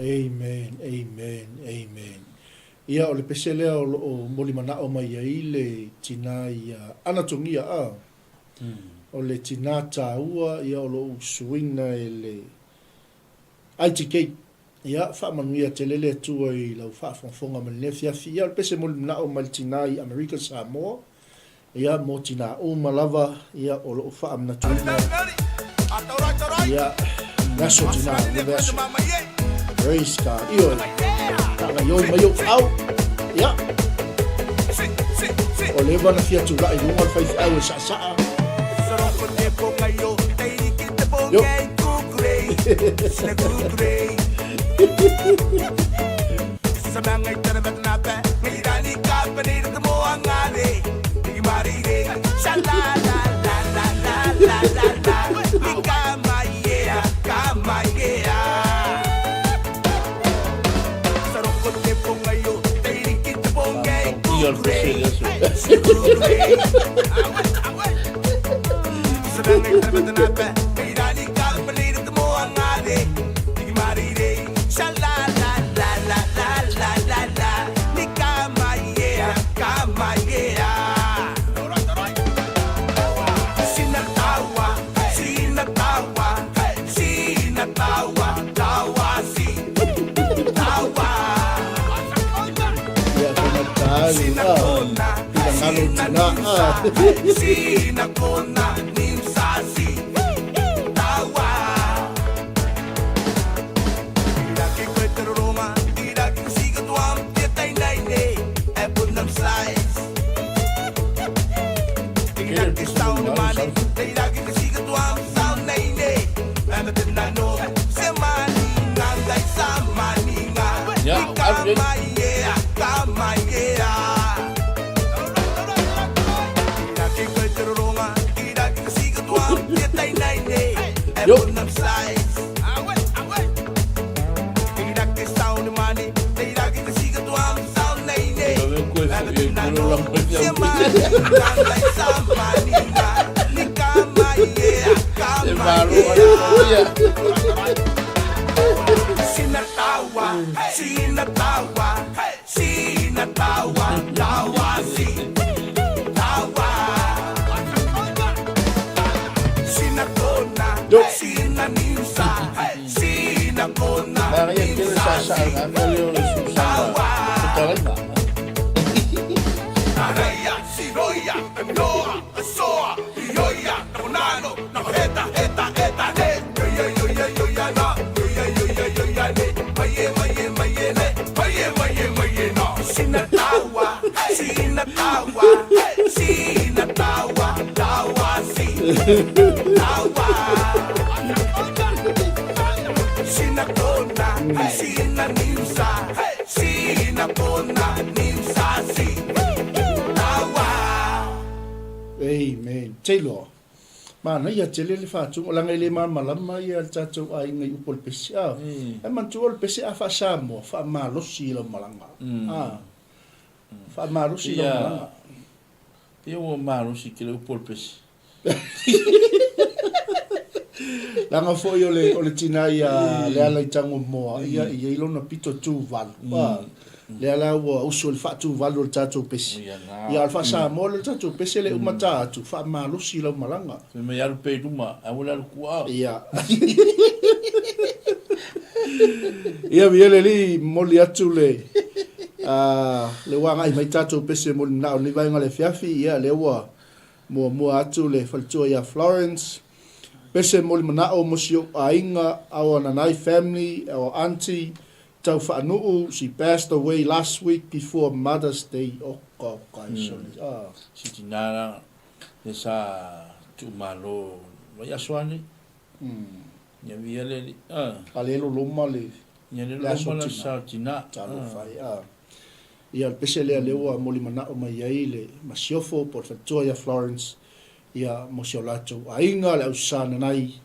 Amen, amen, amen. Ia, o le pese lea o lo o molimanao mai ai le tina ia Anatogia, a. O le tina taua ia o lo o usuina e le ITK. Ia, faamanuia tele le Atua i lau faafogafoga mai lenei afiafi. Ia, o le pese molimanao mai le tina i Amerika Samoa. Ia, mo tina uma lava, ia, o lo o faamanatuina, ia, le aso tina, le vaiaso. Praise God. Ioe, faagaioi mai ou feau. Ia, ua leva ona fia tulai i luga o le faifeau e saasaa. Yo. Ia, faigata le finagalo tina. Yo. Yo. Amen. Taylor. Manaia tele le faatuga, leaga e le malamalama ia le tatou aiga i upu o le pese. A, mm. E manatua o le pese a faa-Samoa, faamalosi i lau malaga. Mm. A, faamalosi i lau malaga. Ia ua malosi tele upu o le pese. Leaga foi o le, o le tina ia Lealaitagomoa, ia e i ai lona pito tuvalu. A, lea la ua usu i le faatuvalu o le tatou pese. Ia, a o le faa-Samoa lea o le tatou pese le uma ta atu, faamalosi i lau malaga. Fai mai alu pea i luma, aua le alu tua. Ia. Ia, viia le Alii, momoli atu le, le ua agai mai tatou pese mo le manao i lenei vaega o le afiafi, ia, lea ua muamua atu le faletua ia Florence, pese mo le manao mo si ou aiga, our Nanai family, our auntie, Tau Faanuu, she passed away last week before Mother's Day, oka oka e soli, ah. Si tina la le sa tuumalo vaiaso ane. Ia via le alii, ah. A le loloma le. Ia le Le aso loma la tina. sa o tina. Talofa e a. Ia o le pese lea lea ua molimanao mai ai le Masiofo po o le faletua ia Florence ia mo si o latou aiga le au Sananai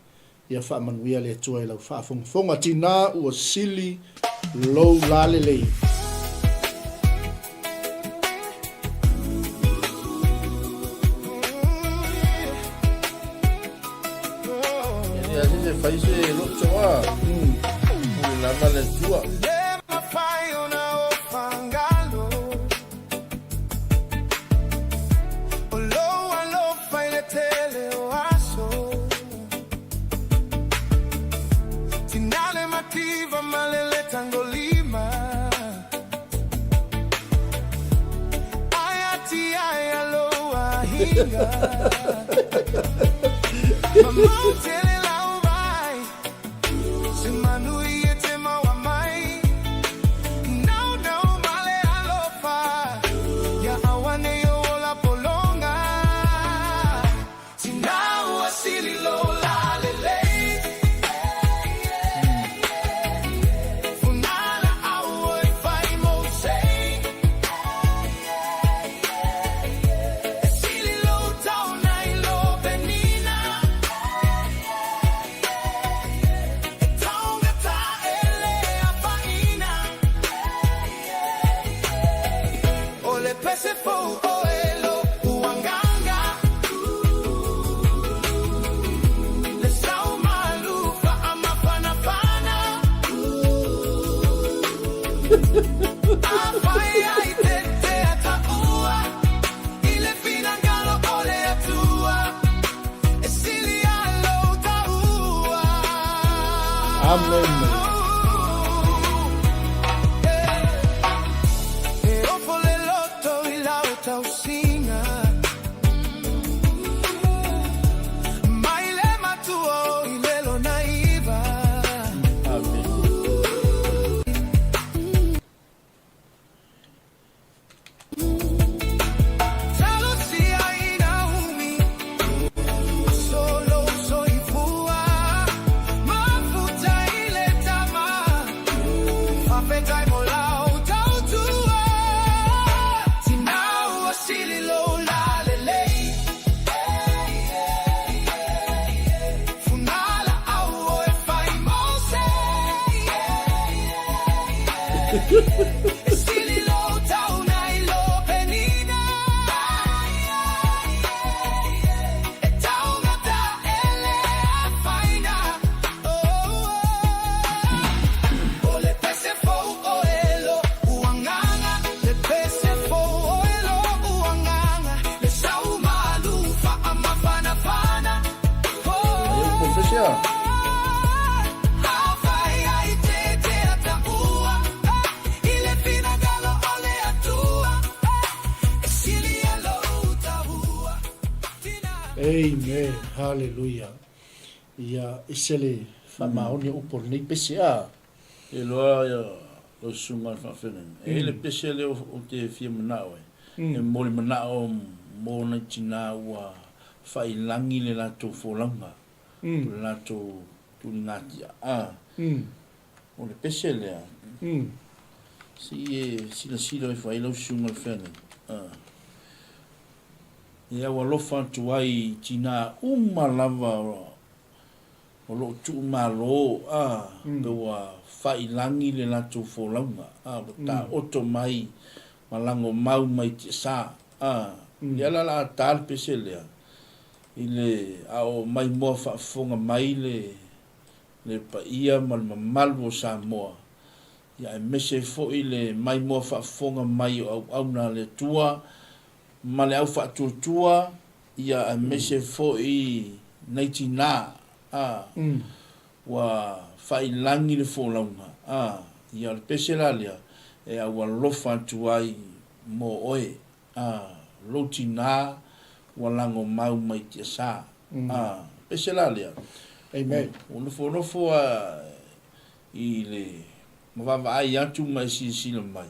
ia faamanuia le Atua i lau faafogafoga tina ua sili lou lalelei. E leai se fai se loto a. Ua lava le Atua. Amen. Amen. Ai o confese a. Amen. Hallelujah. Ia ese le faamaoni o upu o lenei pese a. E loa ia lau susuga i le faafeagaiga. E i ai le pese lea ou te fia manao ai, e momoli manao mo nai tina ua faailagi le latou folauga, po o le latou tuligatia. A, o le pese lea, se i e silasila ifo ai lau susuga i le feagaiga. A, e au alofa atu ai i tina uma lava o lo o tuumalo, a, pe ua faailagi le latou folauga, a, ua taoto mai ma lagomau mai tiasa, a. Lea la o le a ta le pese lea, i le, a o maimoa faafofoga mai le, le paia ma le mamalu o Samoa, ia aemaise foi le maimoa faafofoga mai o auauna a le Atua ma le au faatuatua, ia aemaise foi nai tinā, a, ua faailagi le folauga, a, ia o le pese la lea e aualofa atu ai mo oe, a, lou tinā ua lagomau mai tiasa, a, pese la lea, Amen. Ua nofonofo a i le ma vaavaai atu ma e silasila mai,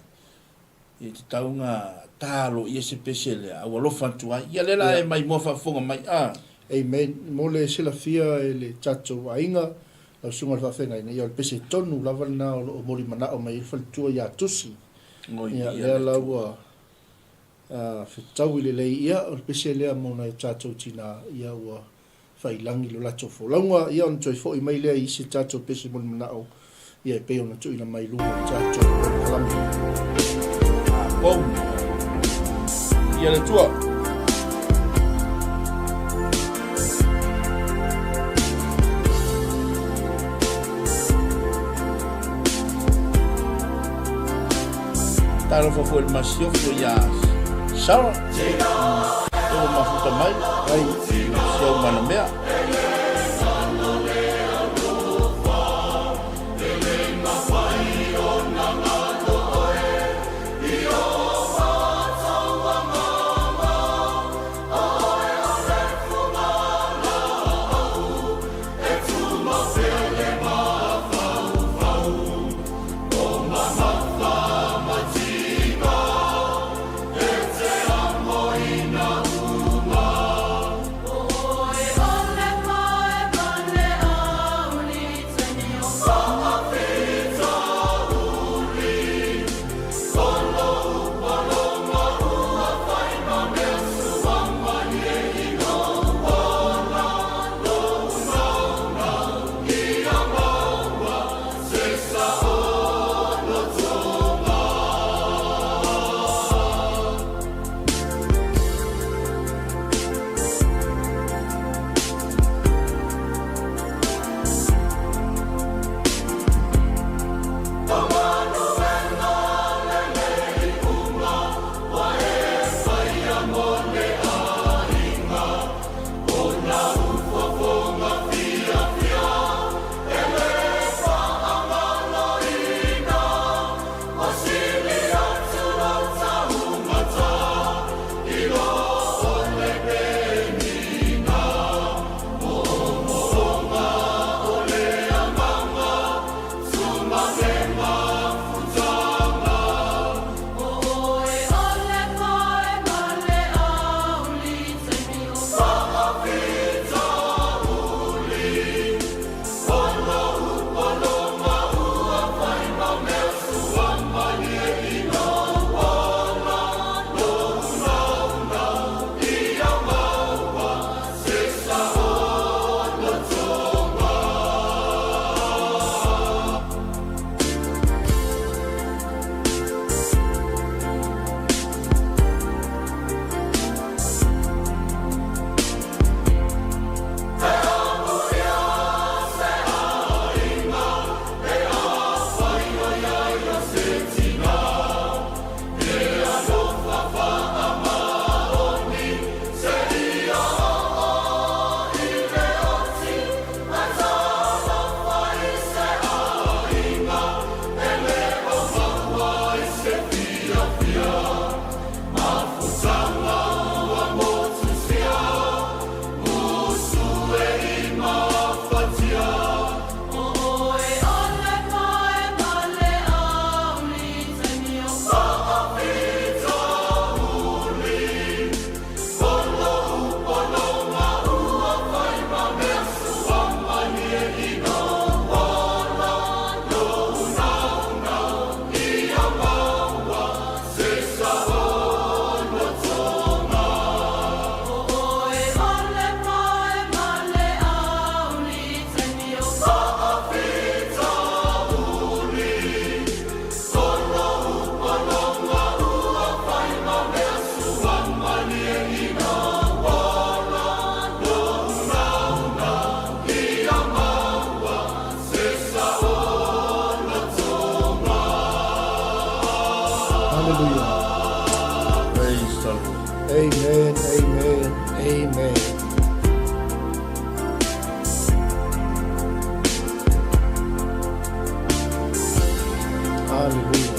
E tatau ona talo ia se pese lea, a ua alofa atu ai. Ia lea la e maimoa faafofoga mai, a. Amen. Mo le silafia e le tatou aiga, Lau Susuga i le Faafeagaiga, ia o le pese tonu lava lena o lo o molimanao mai ai le faletua ia Tusi. Ia, lea la ua fetaui lelei, ia o le pese lea mo nai o tatou tina, ia ua faiilagi lo latou folauga, ia ona toe foi mai lea i isi tatou pese molimanao, ia e pei ona tuuina mai i luga o le tatou polokalame. Bom. Ia le Atua. Talofa foi le masiofo ia Sarah. Ua mafuta mai. Ai, si au manamea. Hallelujah. Praise the Lord. Amen, amen, amen. Hallelujah.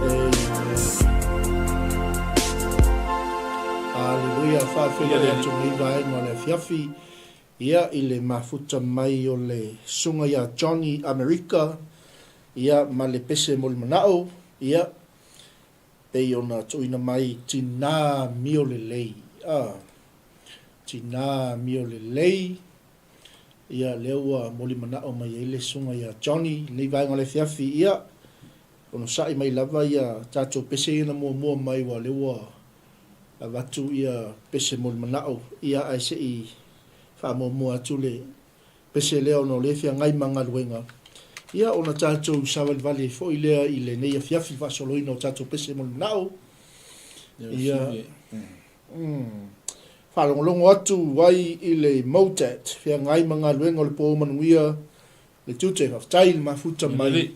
Amen. Hallelujah. Faafetai atu nei vaega o le afiafi. Ia, i le mafuta mai o le Susuga ia Johnny Amerika, ia, ma le pese molimanao, ia, pei ona tuuina mai tinā mio lelei. Ah. Tina Amio Lelei, ia lea ua moli manao mai ai le susuga ia Johnny i lenei vaega o le afiafi, ia onosai mai lava ia tatou pese ia na muamua mai aua o lea ua avatu ia pese moli manao, ia ae se i faamuamua atu le pese lea ona o lea e feagai ma galuega, ia ona tatou savalivali ai foi lea i lenei afiafi faasoloina o tatou pese moli manao. Ia Faalogologo atu ai i le MOTAT, feagai ma galuega o le po manuia le tiute. Faafetai i le mafuta mai.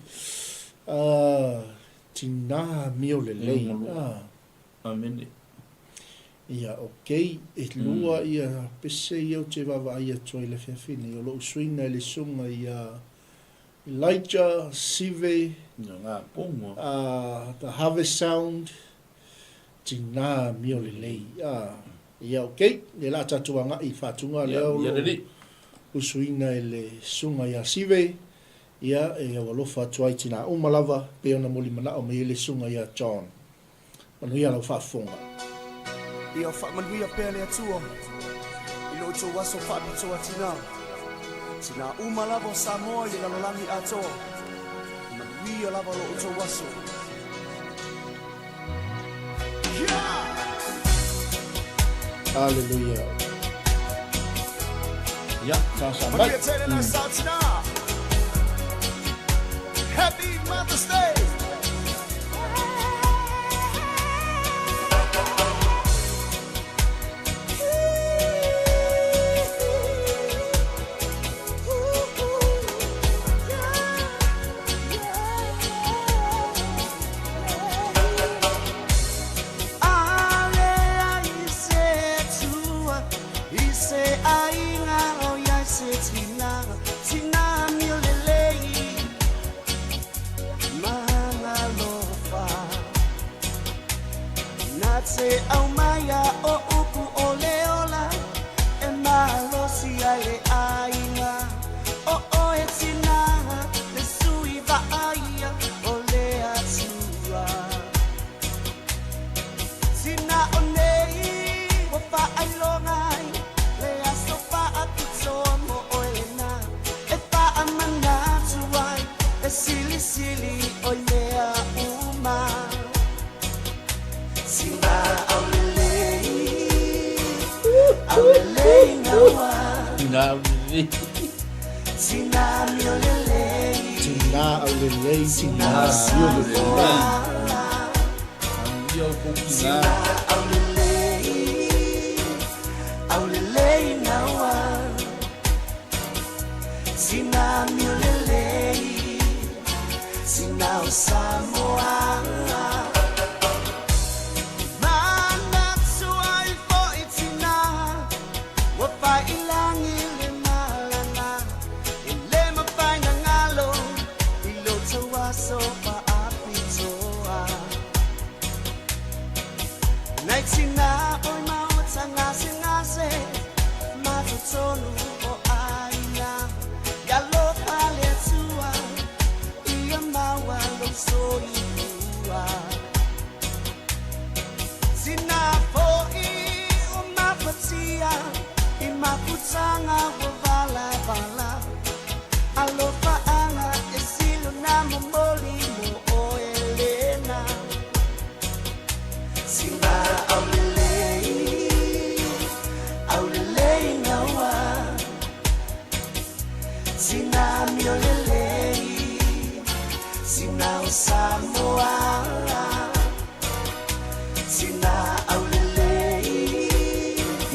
Tina amio lelei. Amene. Ia, ok. E lua ia pese ia ou te vaavaai atu ai i le afiafi nei. O lou suiga i le susuga ia Elijah Sive, The Harvest Sound, Tina amio lelei. Ia ok, ia la tatou agai i faatuga lea o lo usuina e le susuga ia Sive, ia e aualofa atu ai tina uma lava pei ona moli manao mai ai le susuga ia John. Manuia lau faafofoga. Ia faamanuia pea le Atua i lo outou aso faapitoa tina. Tina uma lava o Samoa i le lalolagi atoa. Manuia lava lo outou aso. Hallelujah. Ia, sa mai. Happy Mother's Day! Tina au lelei, tina amio lelei. Amio kou tina.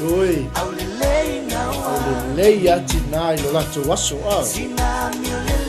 Oi. Au lelei a tina i lo latou aso a. Tina amio lelei.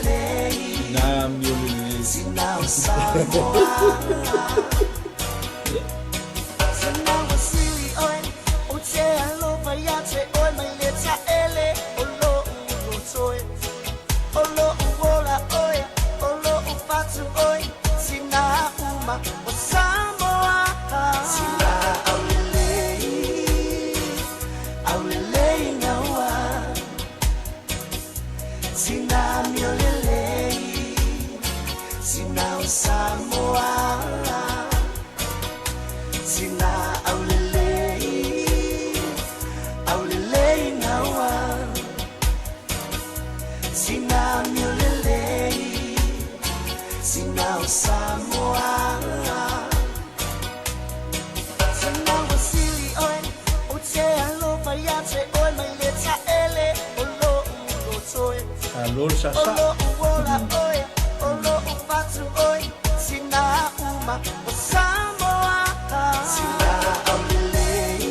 o le saasaa. O lo'u ola oe, o lo'u fatu oe, Tina uma o Samoa. Tina aulelei,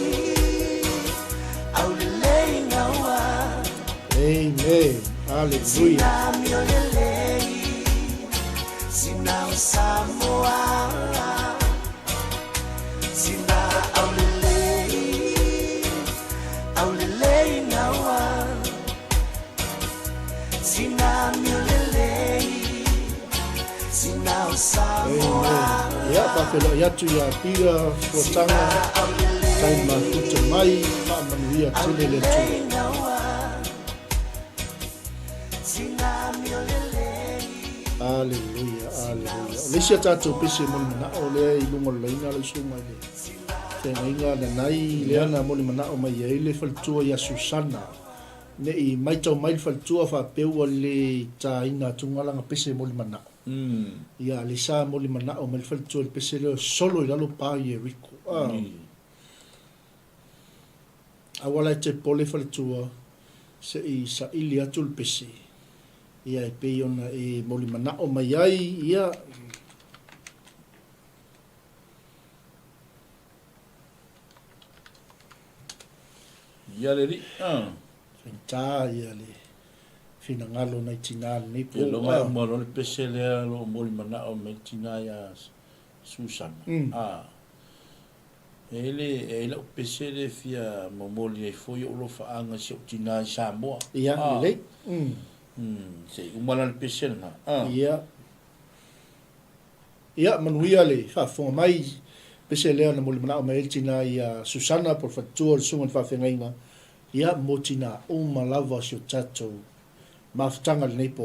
aulelei gaua. Amen. Hallelujah. Tina miolelei, Tina o Samoa. Tina aulelei, aulelei gaua. Tina miolelei, Tina o Samoa. Amen. Ia, faafeiloai atu ia Peter Fuataga, tai mafuta mai, faamanuia tele le Atua. Aleluia, aleluia. O le isi a tatou pese mo le manao lea i luga o le laina lau susuga i le feagaiga nanai lea na molimanao mai ai le faletua ia Susana. Ne i maitau mai le faletua faapea ua le taina atuga lana pese molimanao. Ia, le sa molimanao mai le faletua i le pese lea o solo i lalo pa Ieriko. Ah. Aua la e te popole faletua se i saili atu le pese, ia e pei ona e molimanao mai ai, ia. Ia le alii, a. Faigata ia le finagalo o nai tina lenei po. Ia loga e uma loa le pese lea o lo o molimanao mai le tina ia Susana, a. E le, e ai lau pese lea e fia momoli ai foi ou alofaaga i si ou tina i Samoa. Ia, A. lelei. Se i uma la le pese lena. A. Ia. Ia, manuia le faafofoga mai. Pese lea na molimanao mai ai le tina ia Susana po o le faletua o le Susuga i le Faafeagaiga, ia, mo tina uma lava o si o tatou mafutaga i lenei po.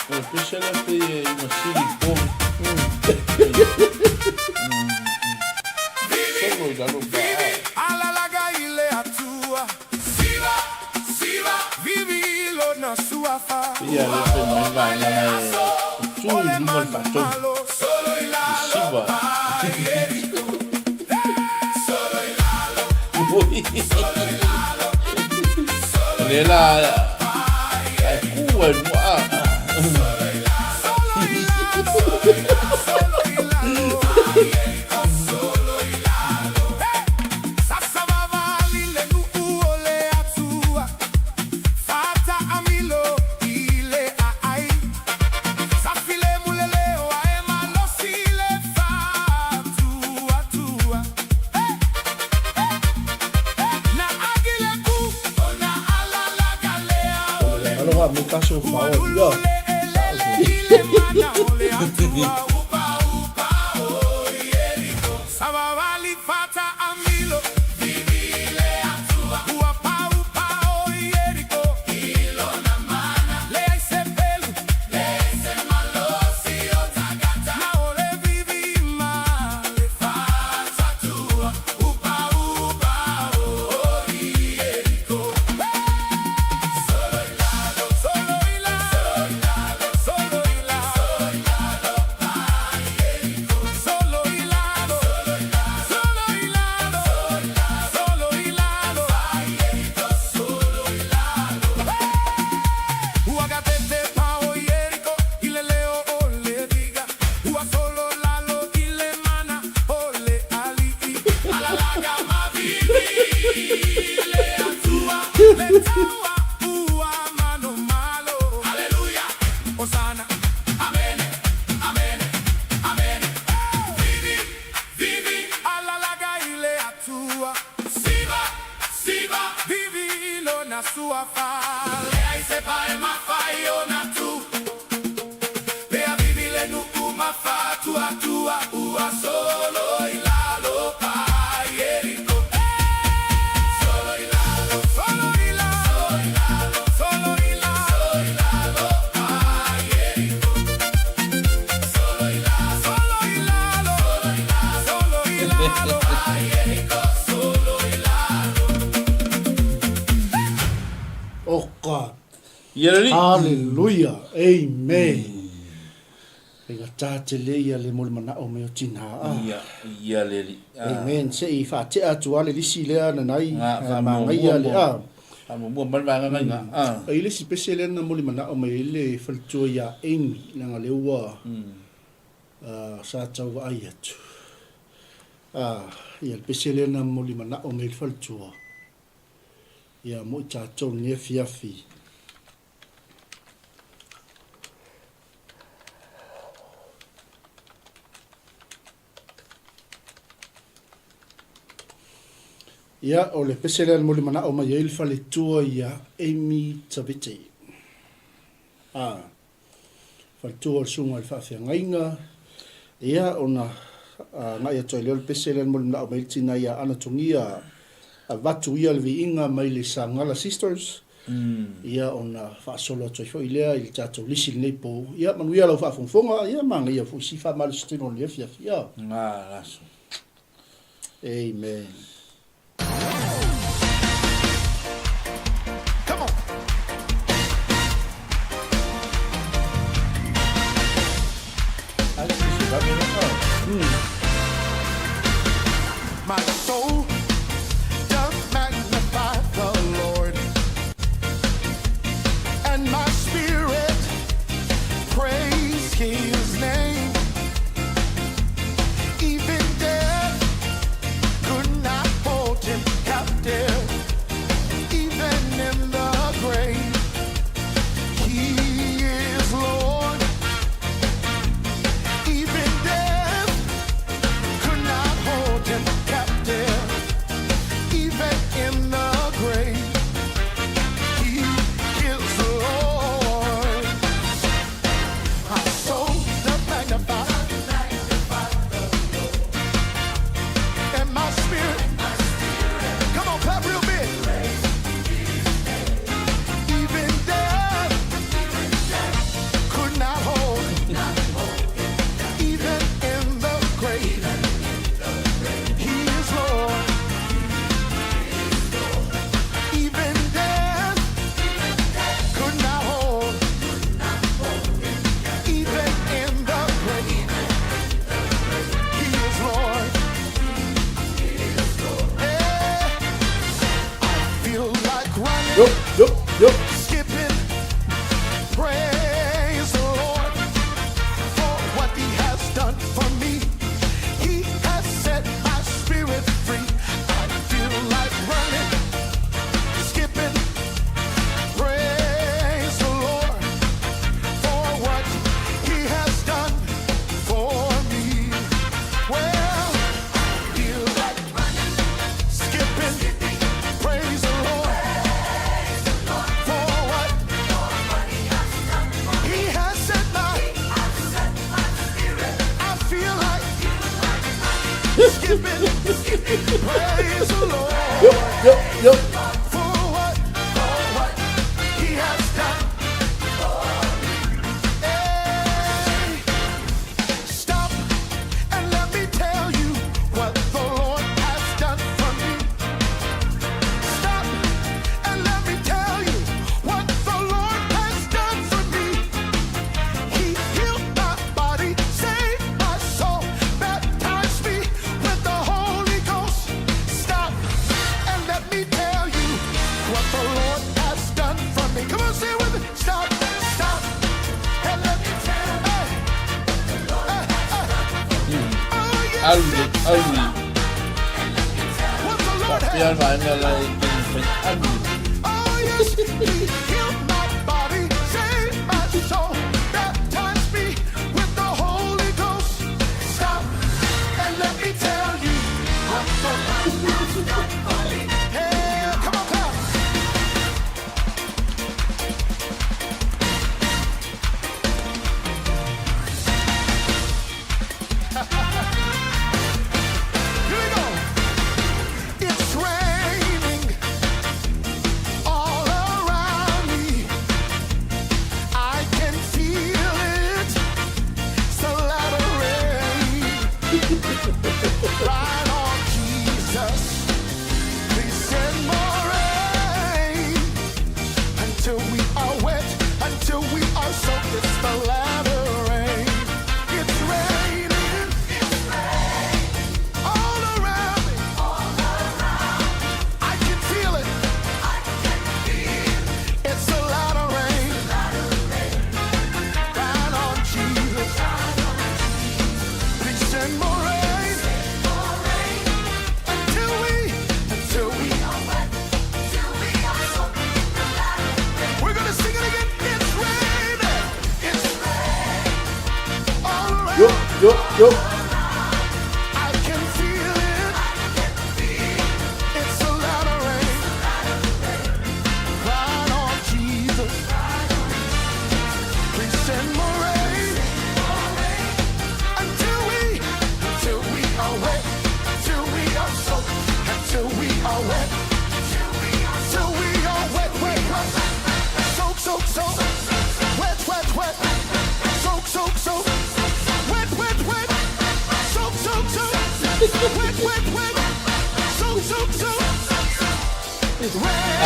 O le pese lea pei e iuga sili i po. Solo i lalo pa a. Alalaga i le Atua. Siva, siva, vivi lona suafa. Pei a lea fai mai vaega e tu i luma o le faatonu. I siva. O lea la e ku ai lua a. Aloha mo kaso fa o ia. Oh God. Ia le alii. Hallelujah. Amen. Faigata tele ia le molimanaʻo mai o tinā a. Ia, ia le alii. Amen. Se i faatea atu lava le lisi lea nanai, magaia le a. Faamuamua mai le vaega lena i ina. E i ai le isi pese lea na molimanaʻo mai ai le faletua ia Amy, leaga lea ua sa tau vaai atu. Ia le pese lea na molimanaʻo mai ai le faletua ia mo i tatou i lenei afiafi. Ia, o le pese lea na mulimanao mai ai le faletua ia Amy Taviti. A, faletua o le susuga i le faafeagaiga. Ia, ona agai atu ai lea o le pese lea na mulimanao mai ai le tina ia Anatogia avatu ia le viiga mai le Sagala Sisters. Ia ona faasolo atu ai foi lea i le tatou lisi i lenei po. Ia manuia lau faafogafoga, ia manaia foi si faamalositino o lenei afiafi. Ia. Nga laso. Amen. Come on. Ai, se se va bene. My soul doth magnify the Lord, and my spirit praise his name. Even death could not hold him captive. Even in the grave, he is Lord. Even death could not hold him captive. Even in the grave, he is Lord. My soul doth magnify, and my spirit. Come on, clap real big. Even death could not hold. Even in the grave, he is Lord. Even death could not hold. Even in the grave, he is Lord. Yeah. I feel like running, Yo, yo, yo. skipping. Praise the Lord for what he has done for me. He has set my spirit free. I feel like running, skipping. Praise the Lord for what he has done for me. Well, I feel like running, skipping. Praise the Lord for what he has set my. I feel like skipping. Praise the Lord Yo, yo, yo. for what he has done. Hey, stop and let me tell you what the Lord has done for me. Stop and let me tell you what the Lord has done for me. He healed my body, saved my soul, baptized me with the Holy Ghost. Stop and let me tell you what the Lord has done for me. Come on, say it with me. Stop, stop, and let me tell you. Hey, hey, hey. Oh, yes, Alu, alu. what the Lord Faapea has. le vaega la e fai alu. Oh, yes, he healed my body, saved my soul, baptized me with the Holy Ghost. Stop and let me tell you what the Hey, come on, clap. Here we go. It's raining all around me. I can feel it. It's the latter rain. Right on, Jesus. Please send more rain until we are wet, until we are soaked. It's the latter rain. Yo. I can feel it. It's a latter rain. Crying on Jesus. Please send more rain. Until we, until we are wet, until we are soaked, until we are wet, till we are wet, wet, wet. Soak, soak, soak. Wet, wet, wet. Soak, soak, soak. Wet, wet, wet. Soak, soak, soak. Wet, wet, wet. Soak, soak, soak.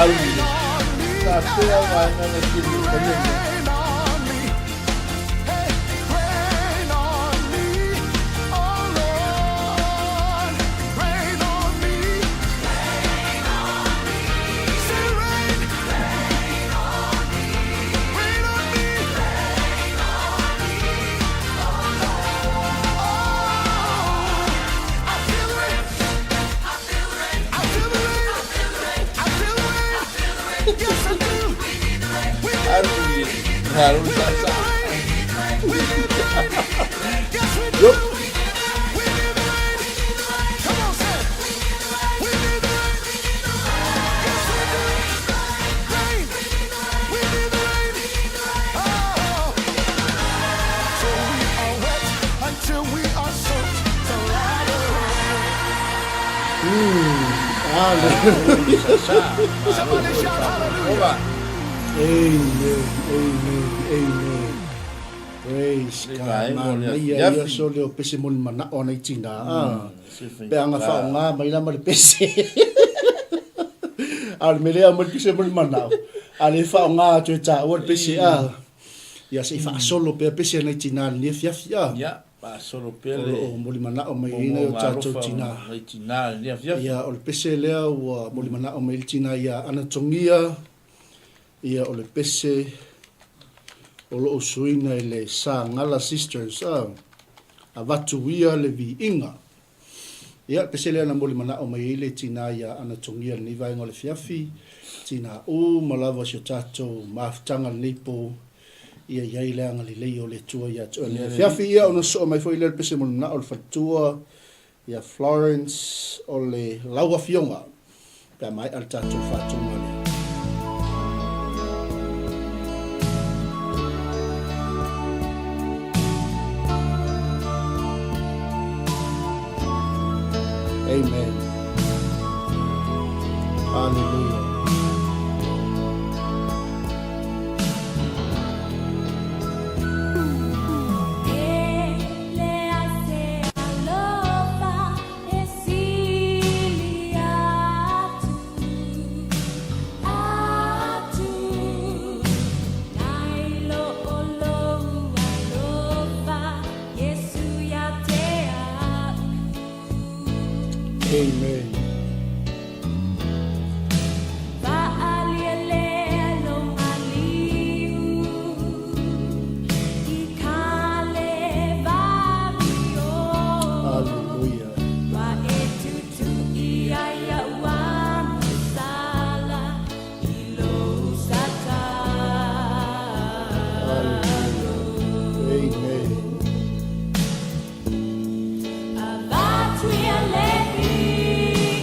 Alu Rain on me. Faapea vaega le kili paia. Rain on me. Hey, rain on me. Oh Lord. Rain on me. Say rain. Rain on me. Rain on me. Oh, I feel the rain. I feel the rain. I feel the rain. I feel the rain. Yes, I do. We need the Alu rain. Alu We sa need sa. the rain. We need the rain. Yes, we do. Yo. We need the rain. Come on, say. it. We need the rain. Yes, we do. Rain. We need the rain. Oh. Till we are wet, until we are soaked. The latter rain. Sa sa. Somebody shout hallelujah. Ova. Amen, amen, amen. Praise Le God. vaega o le Manaia afiafi. ia so leo pese mo le manao ana i tina. Ah. Se Pe anga whaonga mai la ma le pese. A le melea mo le pese mo le manao. A le whaonga atu e tāua le pese a. Ia se i whaasolo pea pese ana i tina le afiafi a. Ia, faasolo pea O le lo o mo le manao mai ina o tātou tina. Ai tina le afiafi. Ia o le pese lea ua mo le manao mai le tina ia anatongia. Ia o le pese o loo suina i le Sagala Sisters a. Avatu ia le viiga. Ia le pese lea na mo le manao mai ai le tina ia anatongia lenei vaega o le afiafi. Tina uma lava si o tatou mafutaga lenei po. Ia iai le agalelei o le Atua ia te oe lenei afiafi. Ia ona soo mai foi lea le pese mo le manao o le faletua ia Florence o le lau afioga. Pe a maea le tatou faatuga lea. Amen. Hallelujah. E le ase alofa e sili atu, atu, nai lo o lou alofa, Iesu ia te au. Amen. Faalia lea lou maliu i Kalevario. Hallelujah. Ua e tutu'i ai a'u agasala i lou satalo. Amen. Avatu ia le viiga.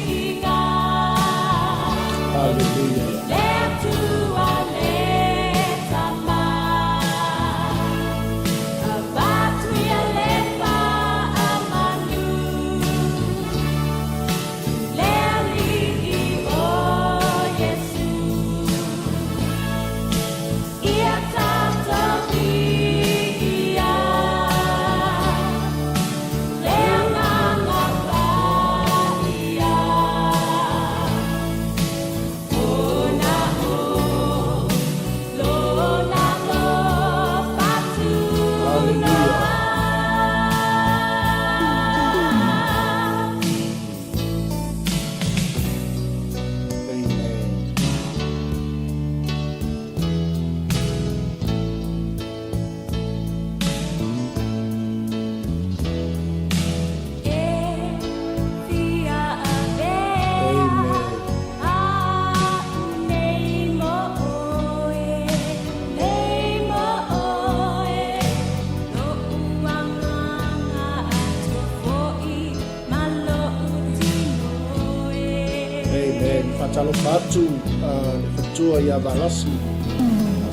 Faatalofa atu le faletua ia Valasi,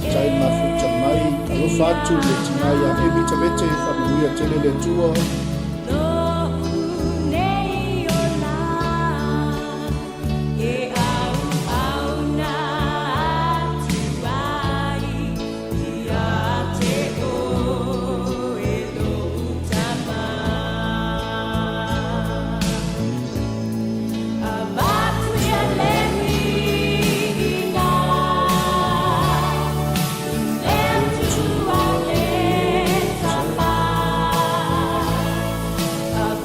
faafetai le mafuta mai. Alofa atu le tina ia Amy Tavete, faamanuia tele le Atua.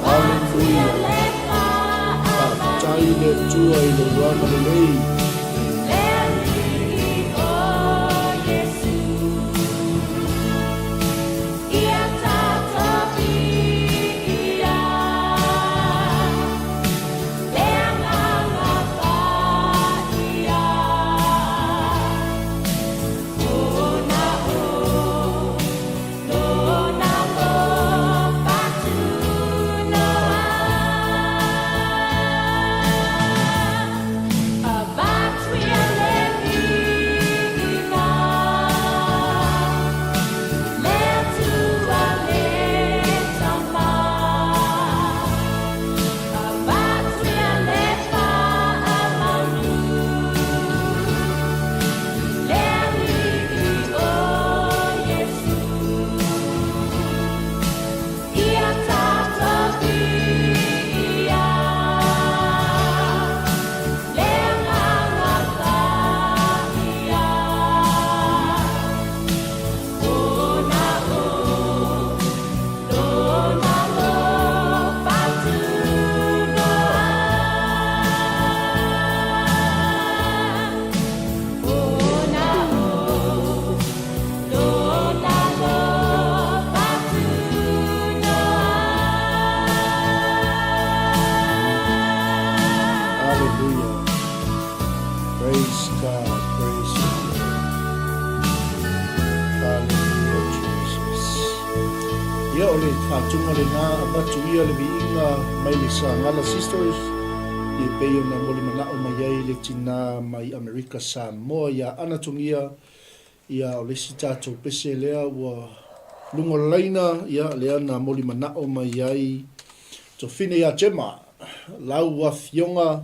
Haleluia. Faafetai le Atua i lou agalelei. Hallelujah. Praise God. Praise the Lord. Hallelujah, Jesus. Ia o le faatuga lena avatu ia le viiga mai le Sagala Sisters i e pei ona molimanao mai ai le tina mai Amerika Samoa ia Ana Togia ia o le isi tatou pese lea ua luga o le laina ia lea na molimanao mai ai Tofine ia Gemma lau afioga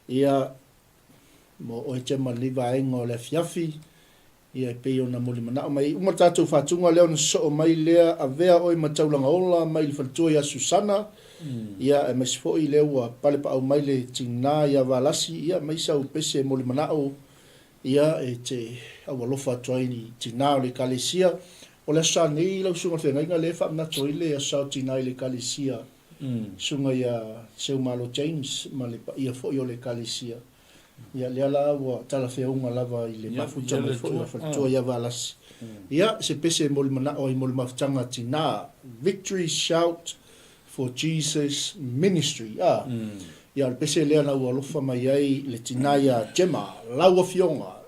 ia mo oe Gemma lenei vaega o le afiafi Ia e pei ona molimanao mai. Uma le tatou faatuga lea ona sosoo mai lea avea oe ma taulaga ola mai le faletua ia Susana. Ia aemaise foi lea ua palepaau mai le tina ia Valasi ia mai sau pese molimanao ia e te aualofa atu ai i tina o le ekalesia. O le Aso Sa nei lau Susuga i le Feagaiga lea e faamanatu ai le Aso Sa o Tina i le Ekalesia. Susuga ia Seumalo James ma le paia foi o le Ekalesia. Ia lea la ua talafeauga lava i le mafuta mai foi o faletua ia Valasi. Ia se pese e molimanao ai mo le mafutaga tina, Victory Shout for Jesus Ministry. A, ia o le pese lea na ua alofa mai ai le tina ia Gemma, lau afioga.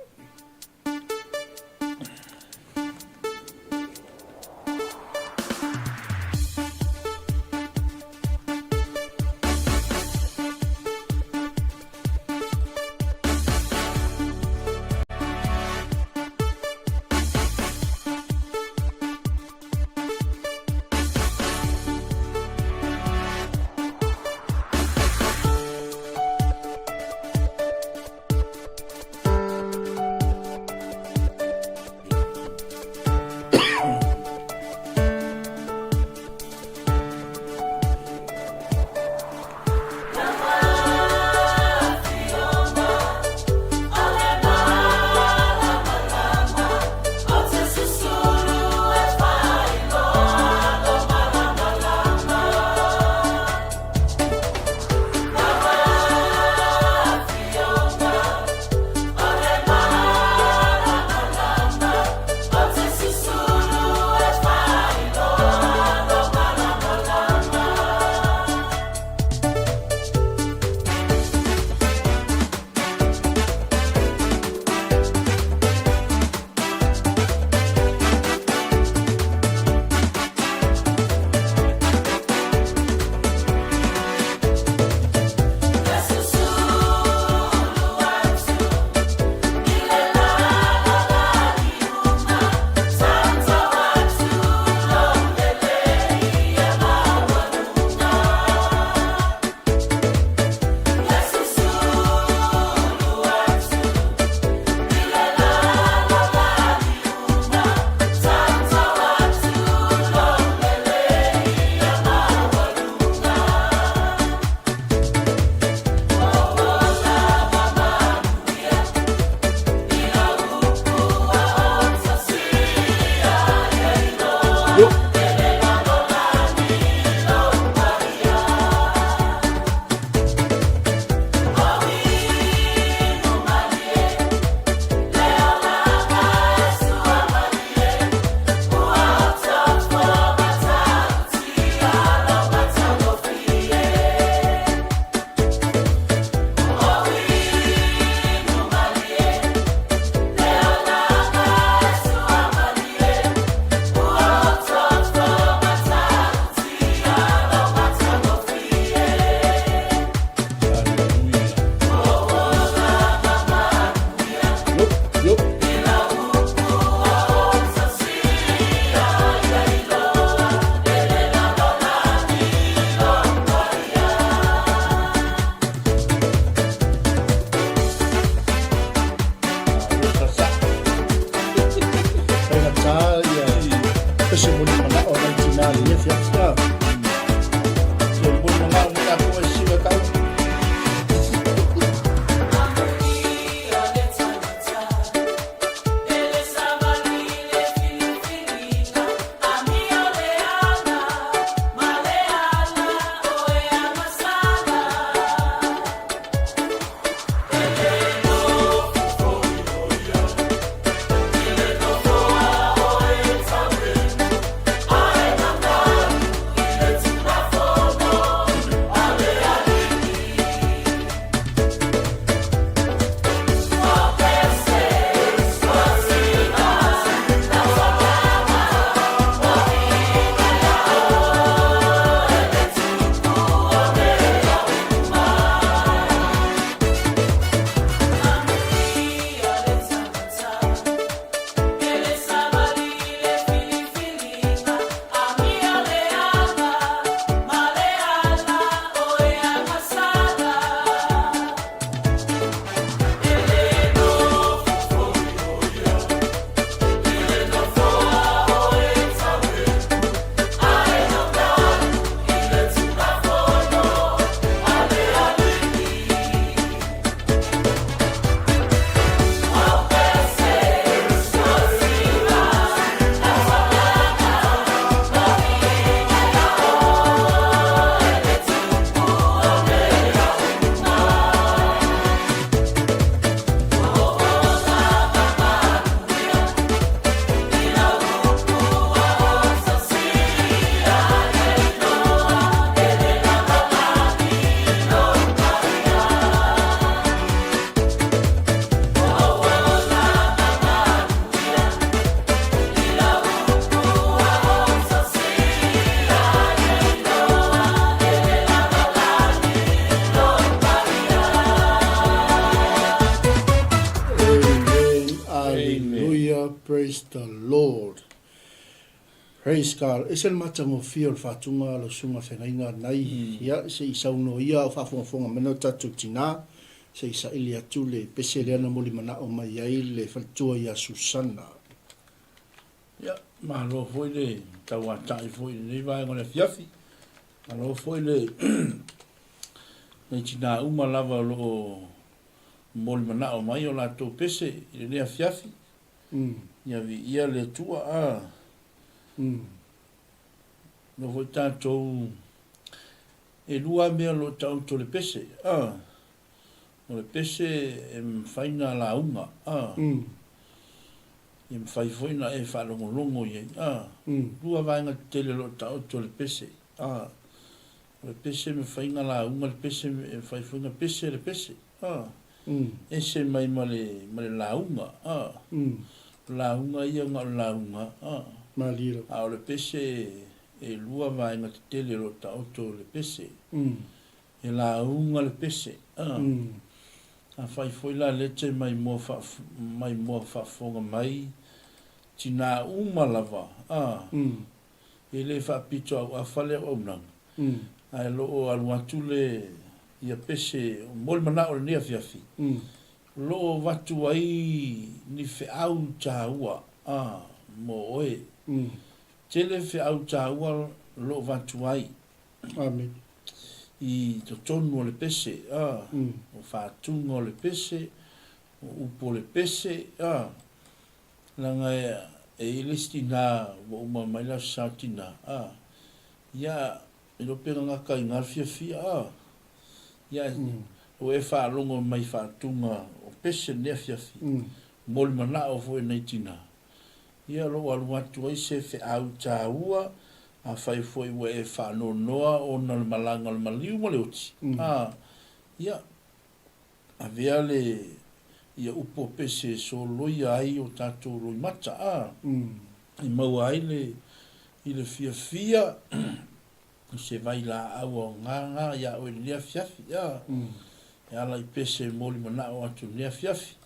Praise the Lord. Praise God. Ese le matagofie o le faatuga a lau susuga feagaiga nai. Ia, se i saunoa ia a o faafogafoga mai nai o tatou tina, se i saili atu le pese lea na molimanao mai ai le faletua ia Susana. Ia, malo foi le tauatai foi i lenei vaega o le afiafi. Malo foi le nai tina uma lava o lo o molimanao mai o latou pese i lenei afiafi. Ia viia le Atua, a. Ua foi tatou, e lua lava mea o lo o taoto i le pese, a. O le pese e mafai ona lauga, a. E mafai foi ona e faalogologo i ai, a. Lua vaega tetele o lo o taoto i le pese, a. O le pese e mafai ona lauga le pese, e mafai foi ona pese le pese, a. Ese mai ma le, ma le lauga, a. O lauga ia na o le lauga, a. Malie lava. A o le pese e lua vaega tetele o lo o taoto i le pese. E lauga le pese, a. Afai foi la lea te maimoa faa, maimoa faafofoga mai, tinā uma lava, a. E le faapito auafa le auaunaga, ae o lo o alu atu le ia pese mo le manao o lenei afiafi, o lo o avatu ai ni feau taua a mo oe. Tele feau taua o lo o avatu ai. Amen. I totonu o le pese, a, o faatuga o le pese, o upu o le pese, a. Leaga e i ai le isi tina ua uma mai le Aso Sa tina, a, ia, e iloa pe gagata i ina le fiafia, a. Ia, ua e faalogo mai i faatuga o pese i lenei afiafi, mo le manao foi o nei tina. Ia, o lo o alu atu ai se feau taua, afai foi ua e faanoanoa ona o le malaga o le maliu ma le oti, a, ia, Avea le ia upu o pese e soloia ai o tatou loimata, a, i maua ai le i le fiafia i se vailaau aoga iā oe i lenei afiafi, a, e ala i pese e moli manao atu i lenei afiafi.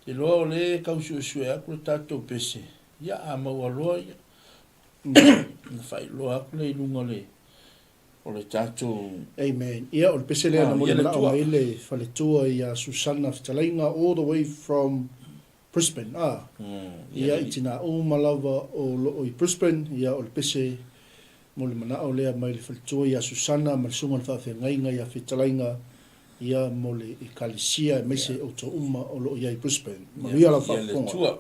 Te iloa o lea e tau suesue atu le tatou pese, ia, a maua loa ia, ona faailoa atu lea i luga o le O le tatou. Amen. Ia, o le pese lea na Ah, ia le molimanao tua. mai le faletua ia Susana Fetalaiga all the way from Brisbane. Ah, Ia ia le i alii. tinā uma lava o loo i Brisbane, ia o le pese molimanao lea mai le faletua ia Susana ma le susuga i le faafeagaiga ia Fetalaiga ia mo le Ekalesia aemaise Ia. outou uma o loo iai i Brisbane. Ia Manuia lau viia le faafofoga. Atua.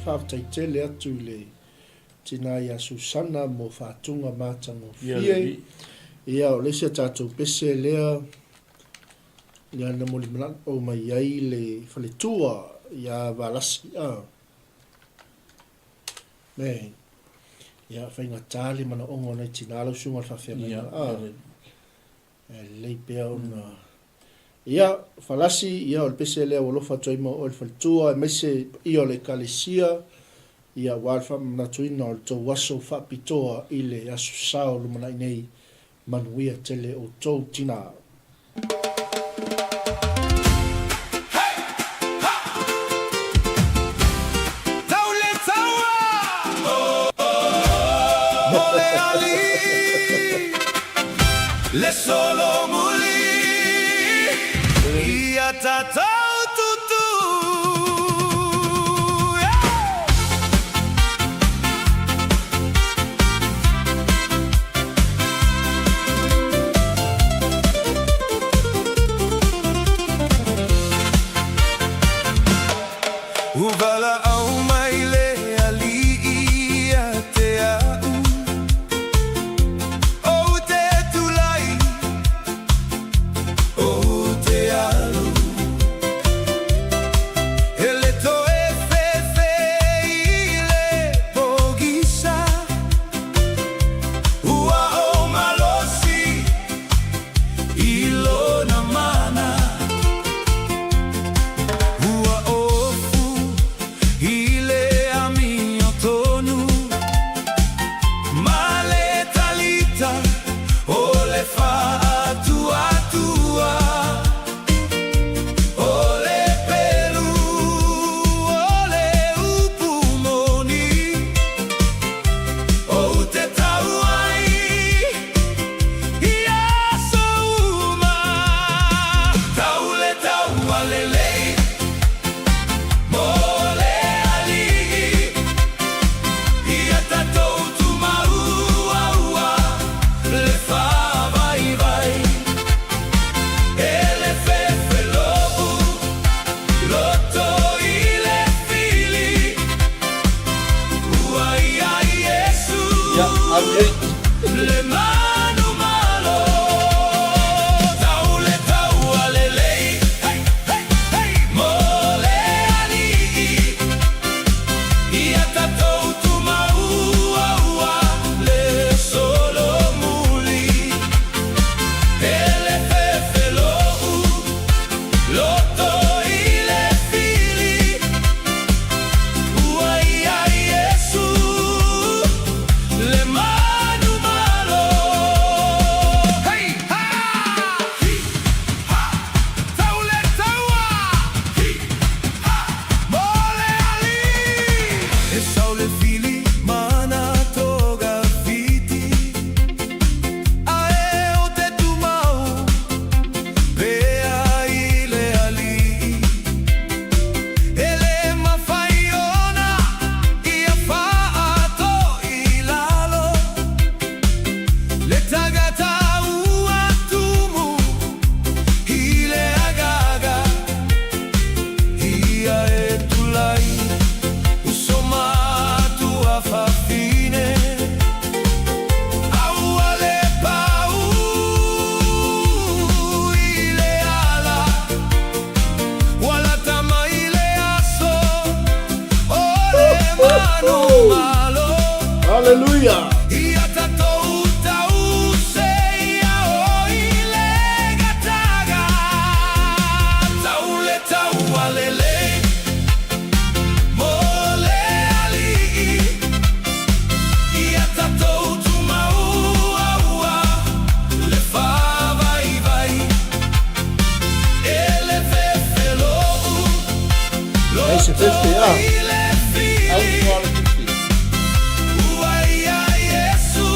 Faafetai tele atu i le tina ia Susana mo faatuga matagofie. Ia, o le isi a tatou pese lea, ia na molimanaʻo mai ai le faletua ia Valasi a. Me, ia, faigata le manaoga o nai tina lau susuga i le faafeagaiga a. E lelei pea ona Ia, Falasi, ia, o le pese lea ua alofa atu ai ma oe le faletua, aemaise paia o le Ekalesia, ia, aua le faamanatuina o le tou aso faapitoa i le Aso Sa o lumanai nei. Manuia tele outou tina. Tau le taua o le alii, le solomuli ia tatou tutu. Ua valaau mai le Alii ia te a'u, Ou te tulai, ou te alu, E le toe fefe i le pogisa, Ua ou malosi i lona mana. Ua ofu i le amiotonu ma le talita o le faatuatua, o le pelu o le upu moni, ou te tau ai i aso uma. Tau le taua lelei mo le Alii, ia tatou tumauaua le faavaivai, e le fefelou loto i le fili, ua i ai Iesu. Ia, alu i ai. Le manumalo, tau le taua lelei, hey, hey, hey, mo le Alii, ia tatou tumauaua le solomuli, e le fefelou loto i le fili, ua i ai Iesu le manumalo. Hey, ha! Hi, ha! Tau le taua! Hi, ha! Mo le Alii! E sau le fili mana toga fiti, Ae o te tumau pea i le Alii. E le mafai ona ia faato i lalo le tagata ua tumu i le agaga, ia e tulai uso matua fafine, aua le pau i le ala, ua lata mai le aso o le manumalo. Hallelujah! Ia tatou tause ia o i le gataga, tau le taua lelei mo le Alii, ia tatou tumauaua le faavaivai, e le fefelou Ai se loto fefe, ah. i le Au fili, noa le fifi. ua i ai Iesu.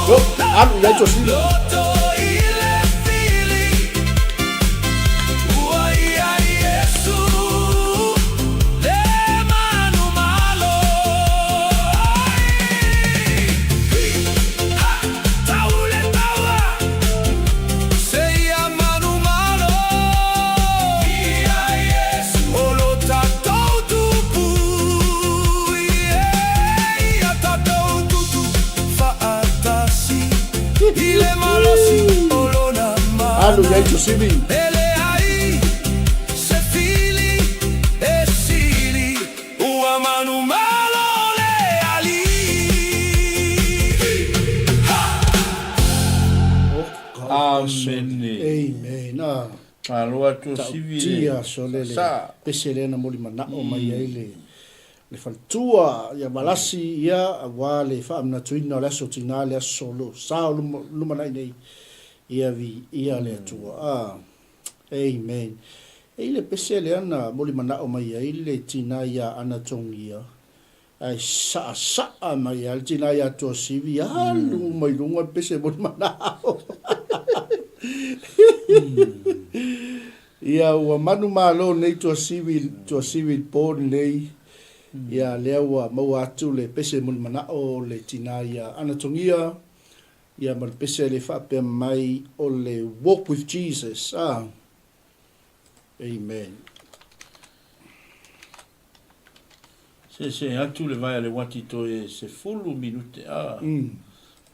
Yo, alu i ai Tuasivi. Alu i ai Tuasivi. Amene. Amen. Ah. Malo atu Sivi le Ta'utia aso le le sa. pese lea na molimana'o mai ai le le faletua ia Valasi ia auā le faamanatuina o le aso tinā le aso lo sa o lumana'i nei ia viia le Atua. Ah. Amen. E i le pese lea na molimana'o mai ai le tinā iā Ana Togia ae sa'asa'a mai lava le tinā iā Tuasivi alu mai luga le pese molimana'o. Ia ua manumalo nei Tuasivi, Tuasivi i le po lenei, ia lea ua maua atu le pese mulimana'o o le tinā iā Ana Togia, ia ma le pese le faapea mai o le Walk with Jesus. Ah. Amen. Seesee atu le vae a le uati toe 10 minute a,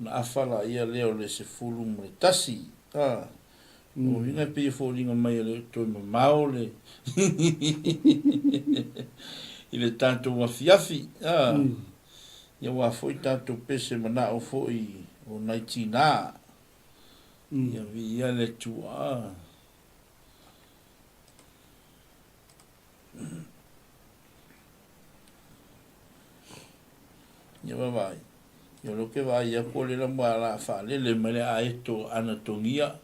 ona afa laia lea o le 11 a. O uiga e pei e foliga mai e le o toe mamao le i le tatou afiafi a, ia ua foi tatou pese manao foi o nai tinā. Ia viia le Atua a. Ia vaavaai. Ia o lea ou te vaai atu o lea la a faalele mai le aeto Anatogia.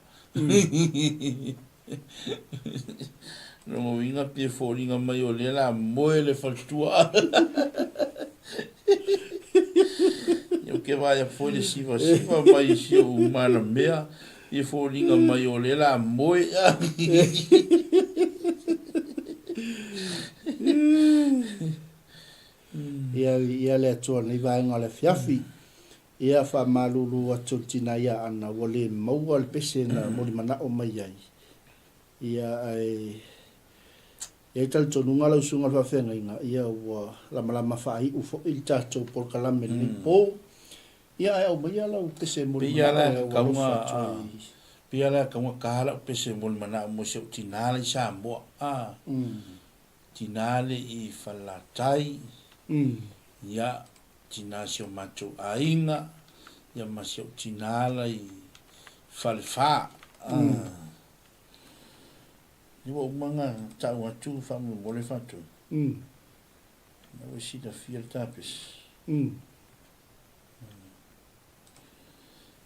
Lona uiga pei e foliga mai o lea la moe le faletua. Ia ou te vaai atu foi i le sivasiva mai i si ou malamea, pei e foliga mai o lea la moe. Ia, ia le Atua nei vaega o le afiafi. Ia faamalulu atu le tina ia Ana ua le maua le pese na molimanao mai ai. Ia ae i ai talitonuga lau susuga i le faafeagaiga, ia ua lamalama faaiu foi le tatou polokalame i lenei po. Ia ae aumaia lau pese molimanao e ua alofa atu ai. Pei lava la e tatau ona ta lau pese molimanao mo si ou tina la i Samoa. Tina le i Falelatai, ia, tina si o matou aiga, ia ma si ou tina la i Falefa. Ia ua uma ona tau atu faamolemole Faatonu. Na ua silafia le ta pese.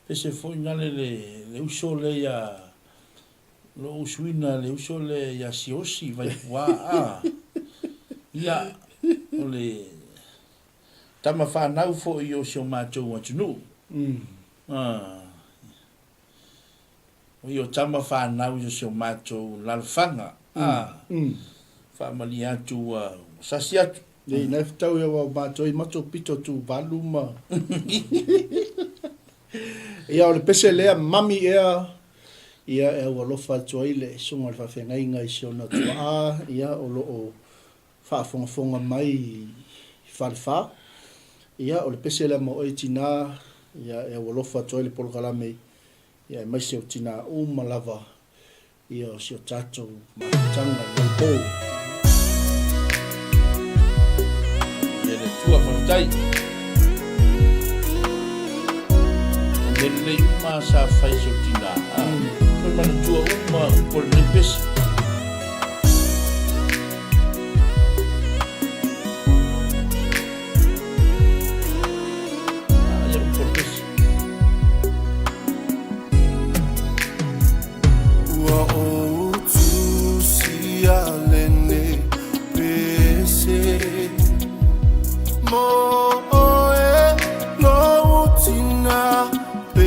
Pese foi nale le uso lea ia Lou usuina le uso lea ia Siosi Vaipua a. Ia, o le tama fanau foi o si o matou atunuu. A. O ia o tama fanau o si o matou lalofaga. A. Faamalie atu ua sasi atu. Nei, na e fetau ia ua matou i matou pito Tuvalu ma. Ia, o le pese lea, mami ea Ia, e aualofa atu ai le Susuga i le Faafeagaiga i si ona tuaa, ia, o lo o faafogafoga mai i Falefa. Ia, o le pese lea mo oe tinā, ia, e aualofa atu ai le polokalame, ia, aemaise o tinā uma lava, ia, o si o tatou mafutaga i lenei po. Ia le Atua faafetai. O mea lelei uma sa fai i si ou tinā. Toe manatua uma upu o lenei pese. Ia upu o le pese. Ua ou tusia lenei pese Mo oe lou tina pele.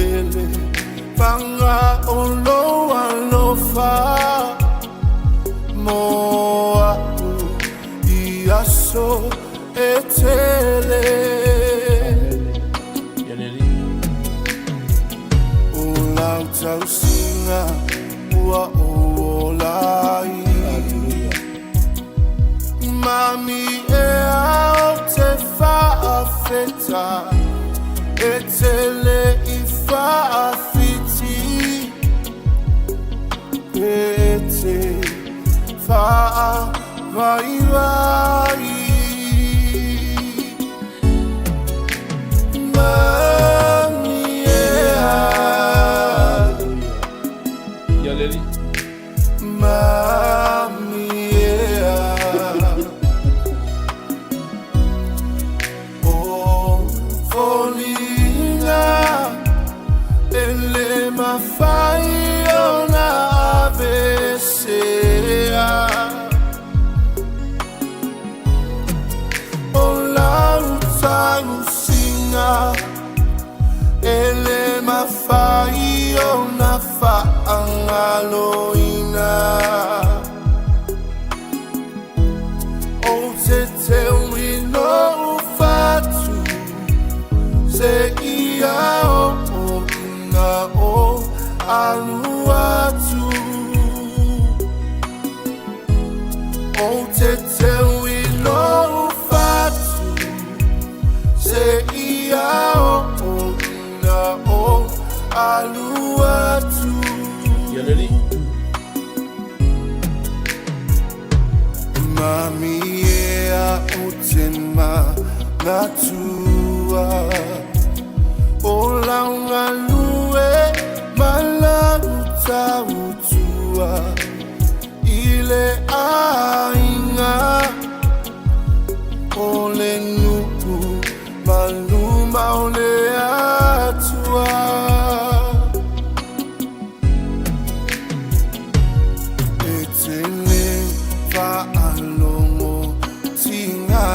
tausiga ua ou ola ai. Aleluia. Mami ea ou te faafetai e te leʻi faafiti e te faavaivai. Mami ea. Aleluia. Ia le alii. Mami ea. O foliga e le mafai ona aveesea. O lau tagusiga e le mafai ona faagaloina. Ou te teu i lou fatu seia oo ina ou alu atu. Ou te teu i lou fatu seia oo ina ou alu atu. Ia le alii. Mami ea ou te manatua o lau galue ma lau tautua i le aiga o le nuu ma luma o le Atua. E te le faalogo tiga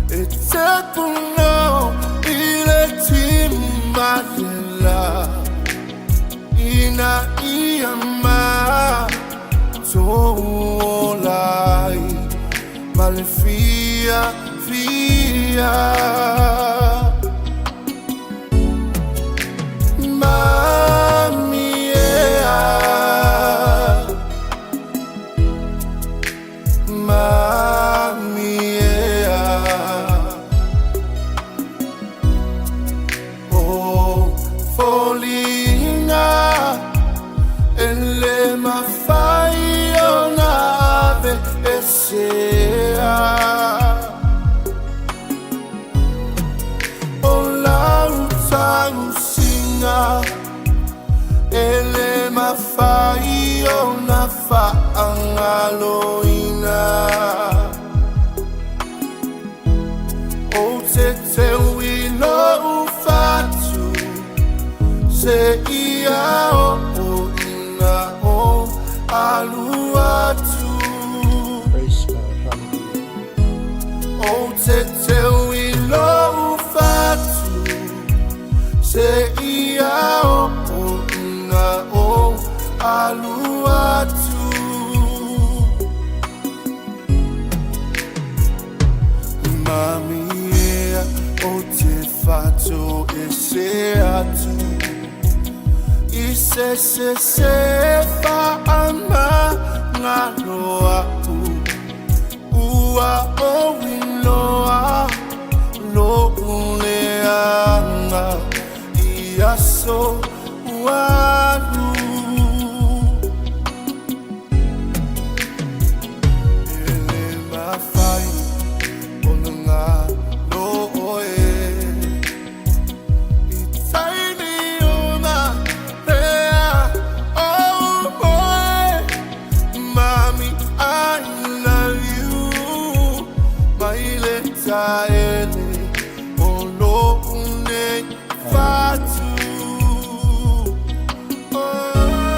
e te puno i le timalela ina ia matou ola ai ma le fiafia. Mami ea. Mami ea. O foliga e le mafai ona aveesea. O lau tagusiga e le mafai ona faagaloina. Ou te teu i lou fatu seia oo ina ou alu atu. Praise God. Hallelujah. Ou te teu i lou fatu seia oo ina ou alu atu. Mami ea ou te faatoese atu i se se faamagalo a'u ua ou iloa lo'u leaga i aso ua alu. E le mafai ona galo oe i taimi uma pea ou moe. Mami, I love you mai le taele o lo'u nei fatu. Oh.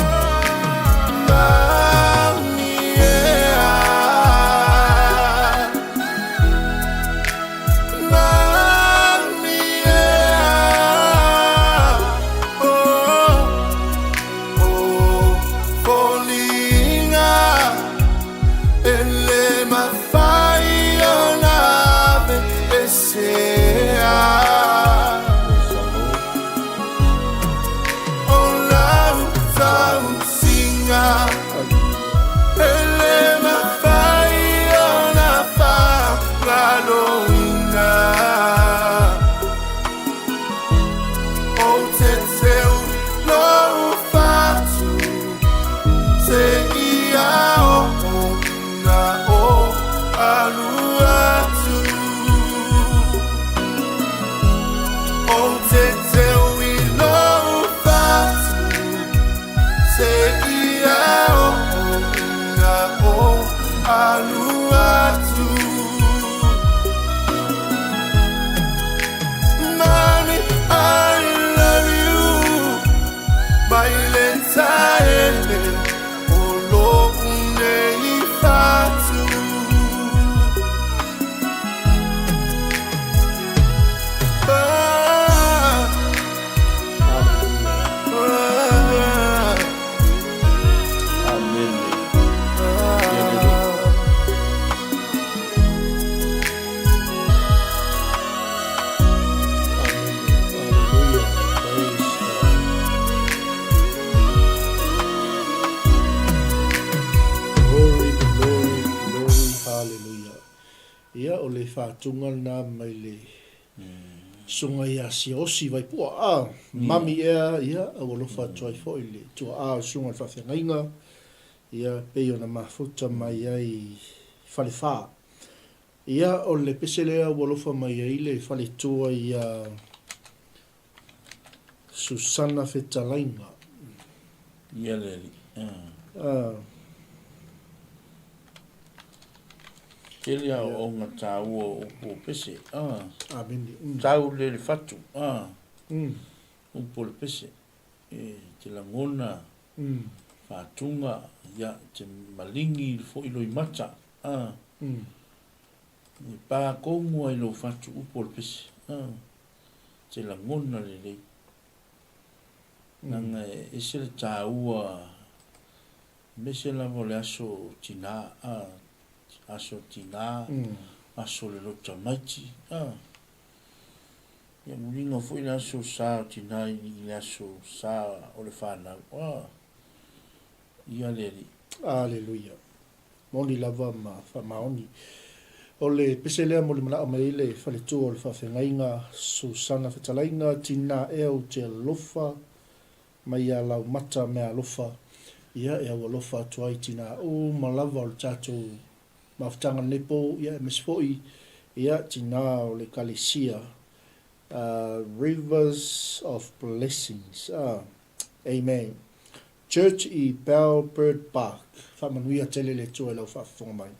o le faatuga lena mai le susuga ia Siaosi Vaipua a, mami ea, ia, ua alofa atu ai foi le tuaa o le susuga i le faafeagaiga, ia, pei ona mafuta mai ai i Falefa. Ia, o le pese lea ua alofa mai ai le faletua ia Susana Fetalaiga. Ia le alii. Ah. Tele aoaoga taua o upu o pese. Ah. Amene. Mm. Tau le le fatu. Ah. Mm. Upu o le pese. E te lagona. Mm. Faatuga. Ia, te malingi foi loimata. Ah. Mm. E pa komu ai lou fatu upu o le pese. Ah. Te lagona lelei. Leaga e ese le taua aemaise lava o le aso tinā, a, aso tinā, aso o le loto tamaiti, a. Ia muliga foi le aso sa o tinā i le aso sa o le fanau, a. Ia le Alii. Aleluia. Moni lava ma faamaoni. O le pese lea mo le manao mai ai le faletua o le faafeagaiga Susana Fetalaiga Tinā ea ou te alofa mai ia Laumata Meaalofa ia e au alofa atu ai tinā uma lava o le tatou mafutaga lenei po ia aemaise foi ia tinā o le Ekalesia Rivers of Blessings Amen. Church i Bellbird Park. Faamanuia tele le Atua i lau faafofoga mai.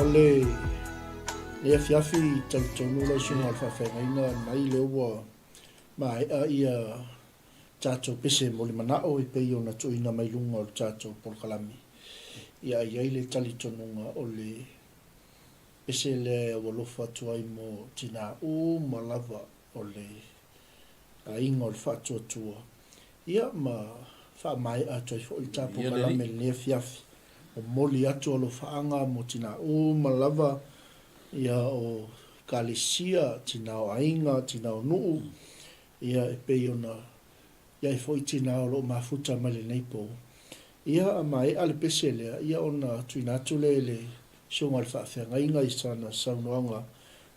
O le lenei afiafi talitonu lau susuga o le faafeagaiga mai lea ua maea ia tatou pese mo le manao e pei ona tuuina mai luga o le tatou polokalame. Ia a i ai le talitonuga o le pese lea e aualofa atu ai mo tinā uma lava o le aiga o le faatuatua, ia ma faamaea atu ai foi le ta polokalame i lenei afiafi. Momoli atu alofaaga mo tinā uma lava ia o Ekalesia, tinā o aiga, tinā o nuu, ia e pei ona i ai foi tinā o lo o mafuta mai lenei po. Ia a maea le pese lea, ia ona tuuina atu lea i le Susuga i le Faafeagaiga i sana saunoaga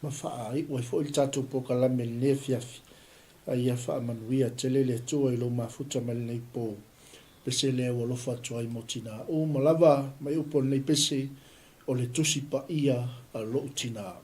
ma faaiu ai foi le tatou polokalame i lenei afiafi. A ia faamanuia tele le Atua i lou mafuta mai lenei po. Pese lea ua alofa atu ai mo tinā uma lava mai upu o lenei pese, o le Tusi Paia a lou tinā.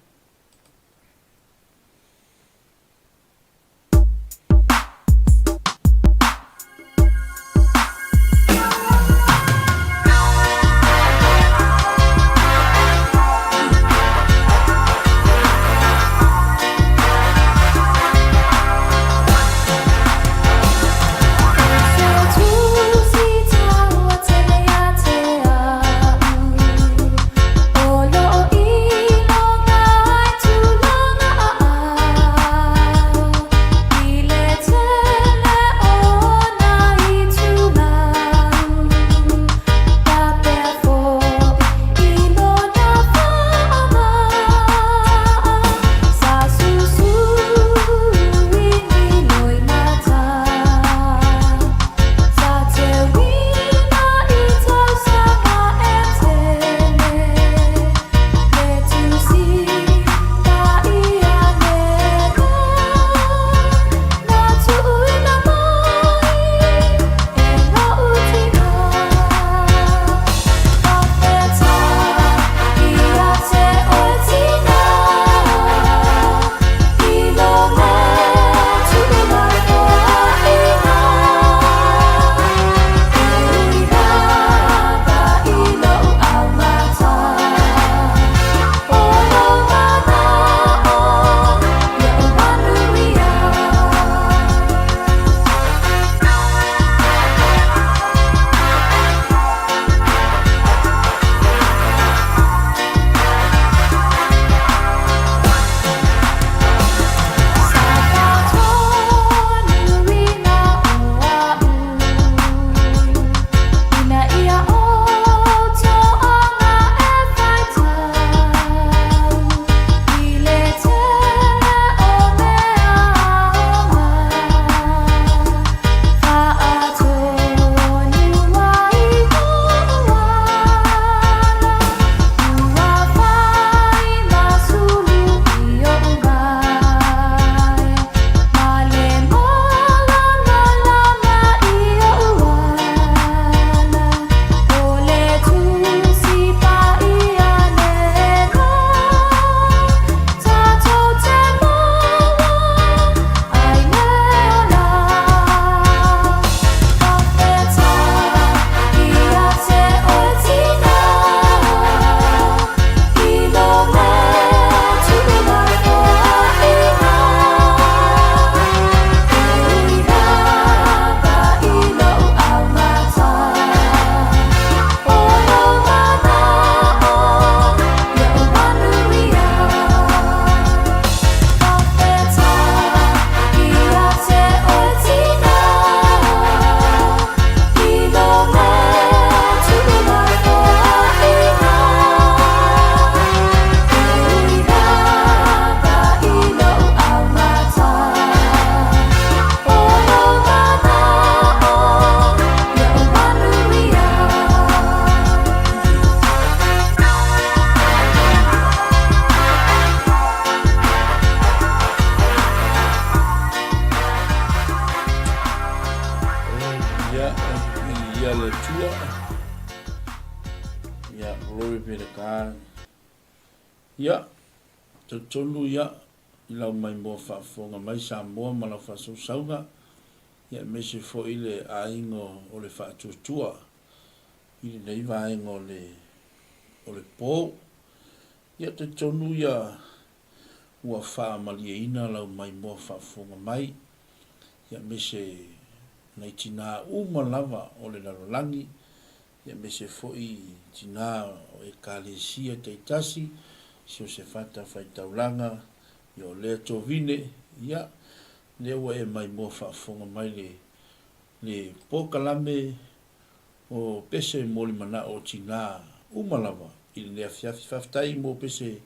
Ia, ia le Atua. Ia, glory be to God. Ia, talitonu ia, i lau maimoa faafofoga mai Samoa ma lau faasausauga, ia aemaise foi le aiga o le faatuatua i lenei vaega o le, o le po. Ia talitonu ia ua faamalieina lau maimoa faafofoga mai, ia aemaise nai tinā uma lava o le lalolagi, ia aemaise foi tinā o Ekalesia taitasi, si o se fatafaitaulaga, ia o lea tovine, ia lea ua e maimoa faafofoga mai le le polokalame o pese molimanao o tinā uma lava i lenei afiafi. Faafetai mo pese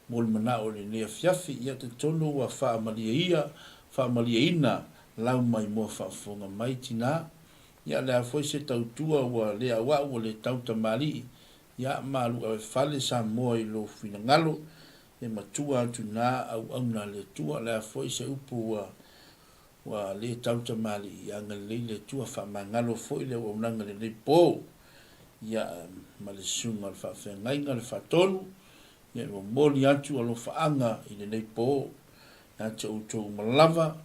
molimanao i lenei afiafi. Ia talitonu ua faamalieia, faamalieina lau maimoa faafofoga mai tinā. Ia le a foi se tautua ua le auau ua le tau tamalii. Ia malu ave fale Samoa i lou finagalo e matua atu ina auauna a le Atua. Le a foi se upu ua Ua le tau tamalii ia agalelei le Atua faamagalo foi le auaunaga i lenei po ia ma le susuga o le faafeagaiga le faatonu ia e momoli atu alofaaga i lenei po ia te outou uma lava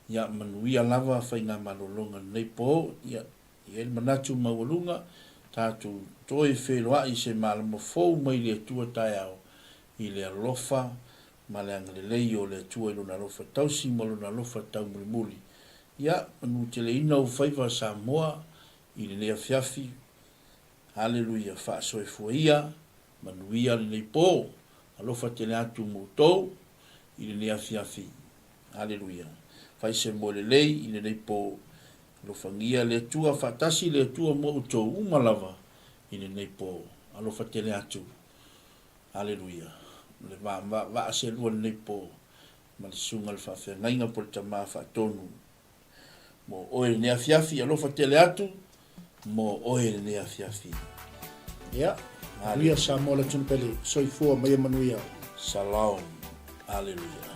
ia manuia lava faigamalologa i lenei po ia i ai le manatu maualuga tatou toe feiloai i se malama fou mai le Atua taeao i le alofa ma le agalelei o le Atua i Lona alofa tausi ma Lona alofa taumulimuli. Ia, manuteleina ou faiva Samoa i lenei afiafi. Aleluia, faasoefua ia, manuia lenei po. Alofa tele atu mo outou i lenei afiafi. Aleluia. Fai se moe lelei i lenei po. Alofagia le Atua, faatasi le Atua mo outou uma lava i lenei po. Alofa tele atu. Aleluia! O le va, va, vaa selua lenei po ma le Susuga i le Faafeagaiga po o le Tama Faatonu mo oe lenei afiafi. Alofa tele atu mo oe lenei afiafi. Ia, manuia Samoa le atunuu pele, soifua ma ia manuia. Shalom. Aleluia.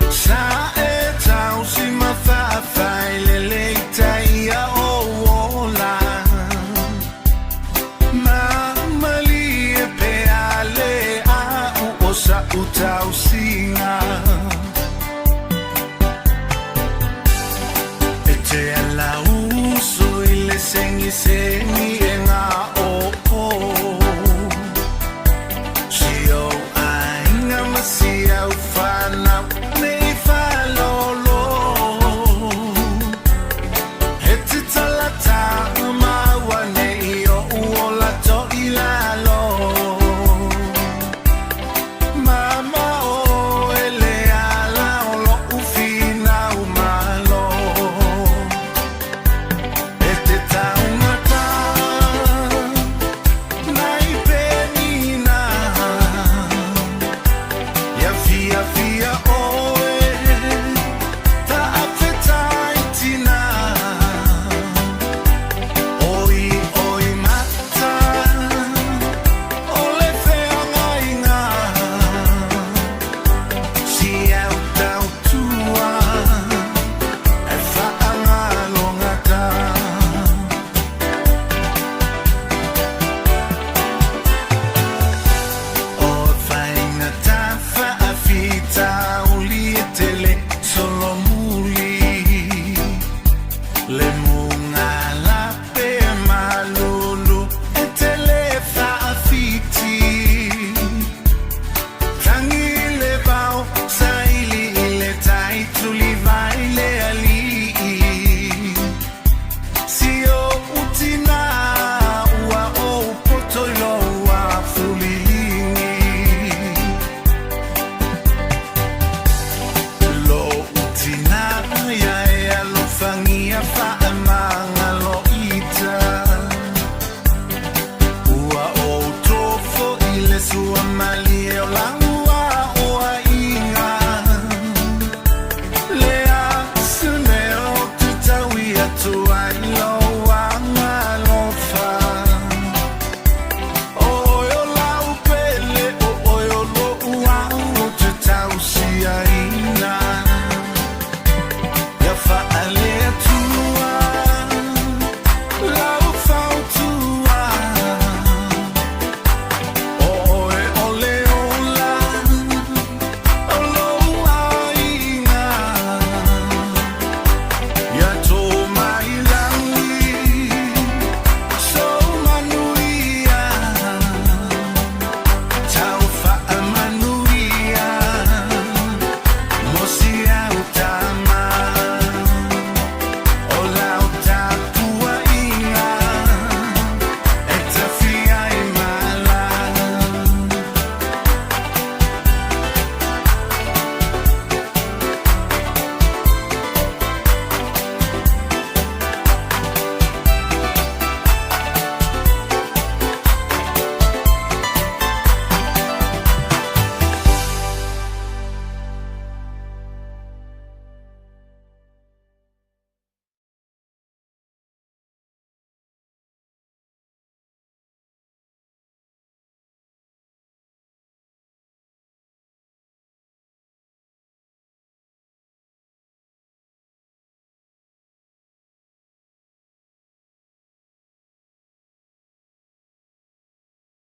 Sa e tausi ma faafailele i tai ia ou ola. Ma malie pea le a'u o sa'u tausiga. E te ala uso i le segisegi e ngā ō. Si ou aiga ma si au whanau nei whalolo. He te talata maua nei o uola to i lalo. Mama o e le ala o lo'u finau malo. E te taungata Nai penina Ia fia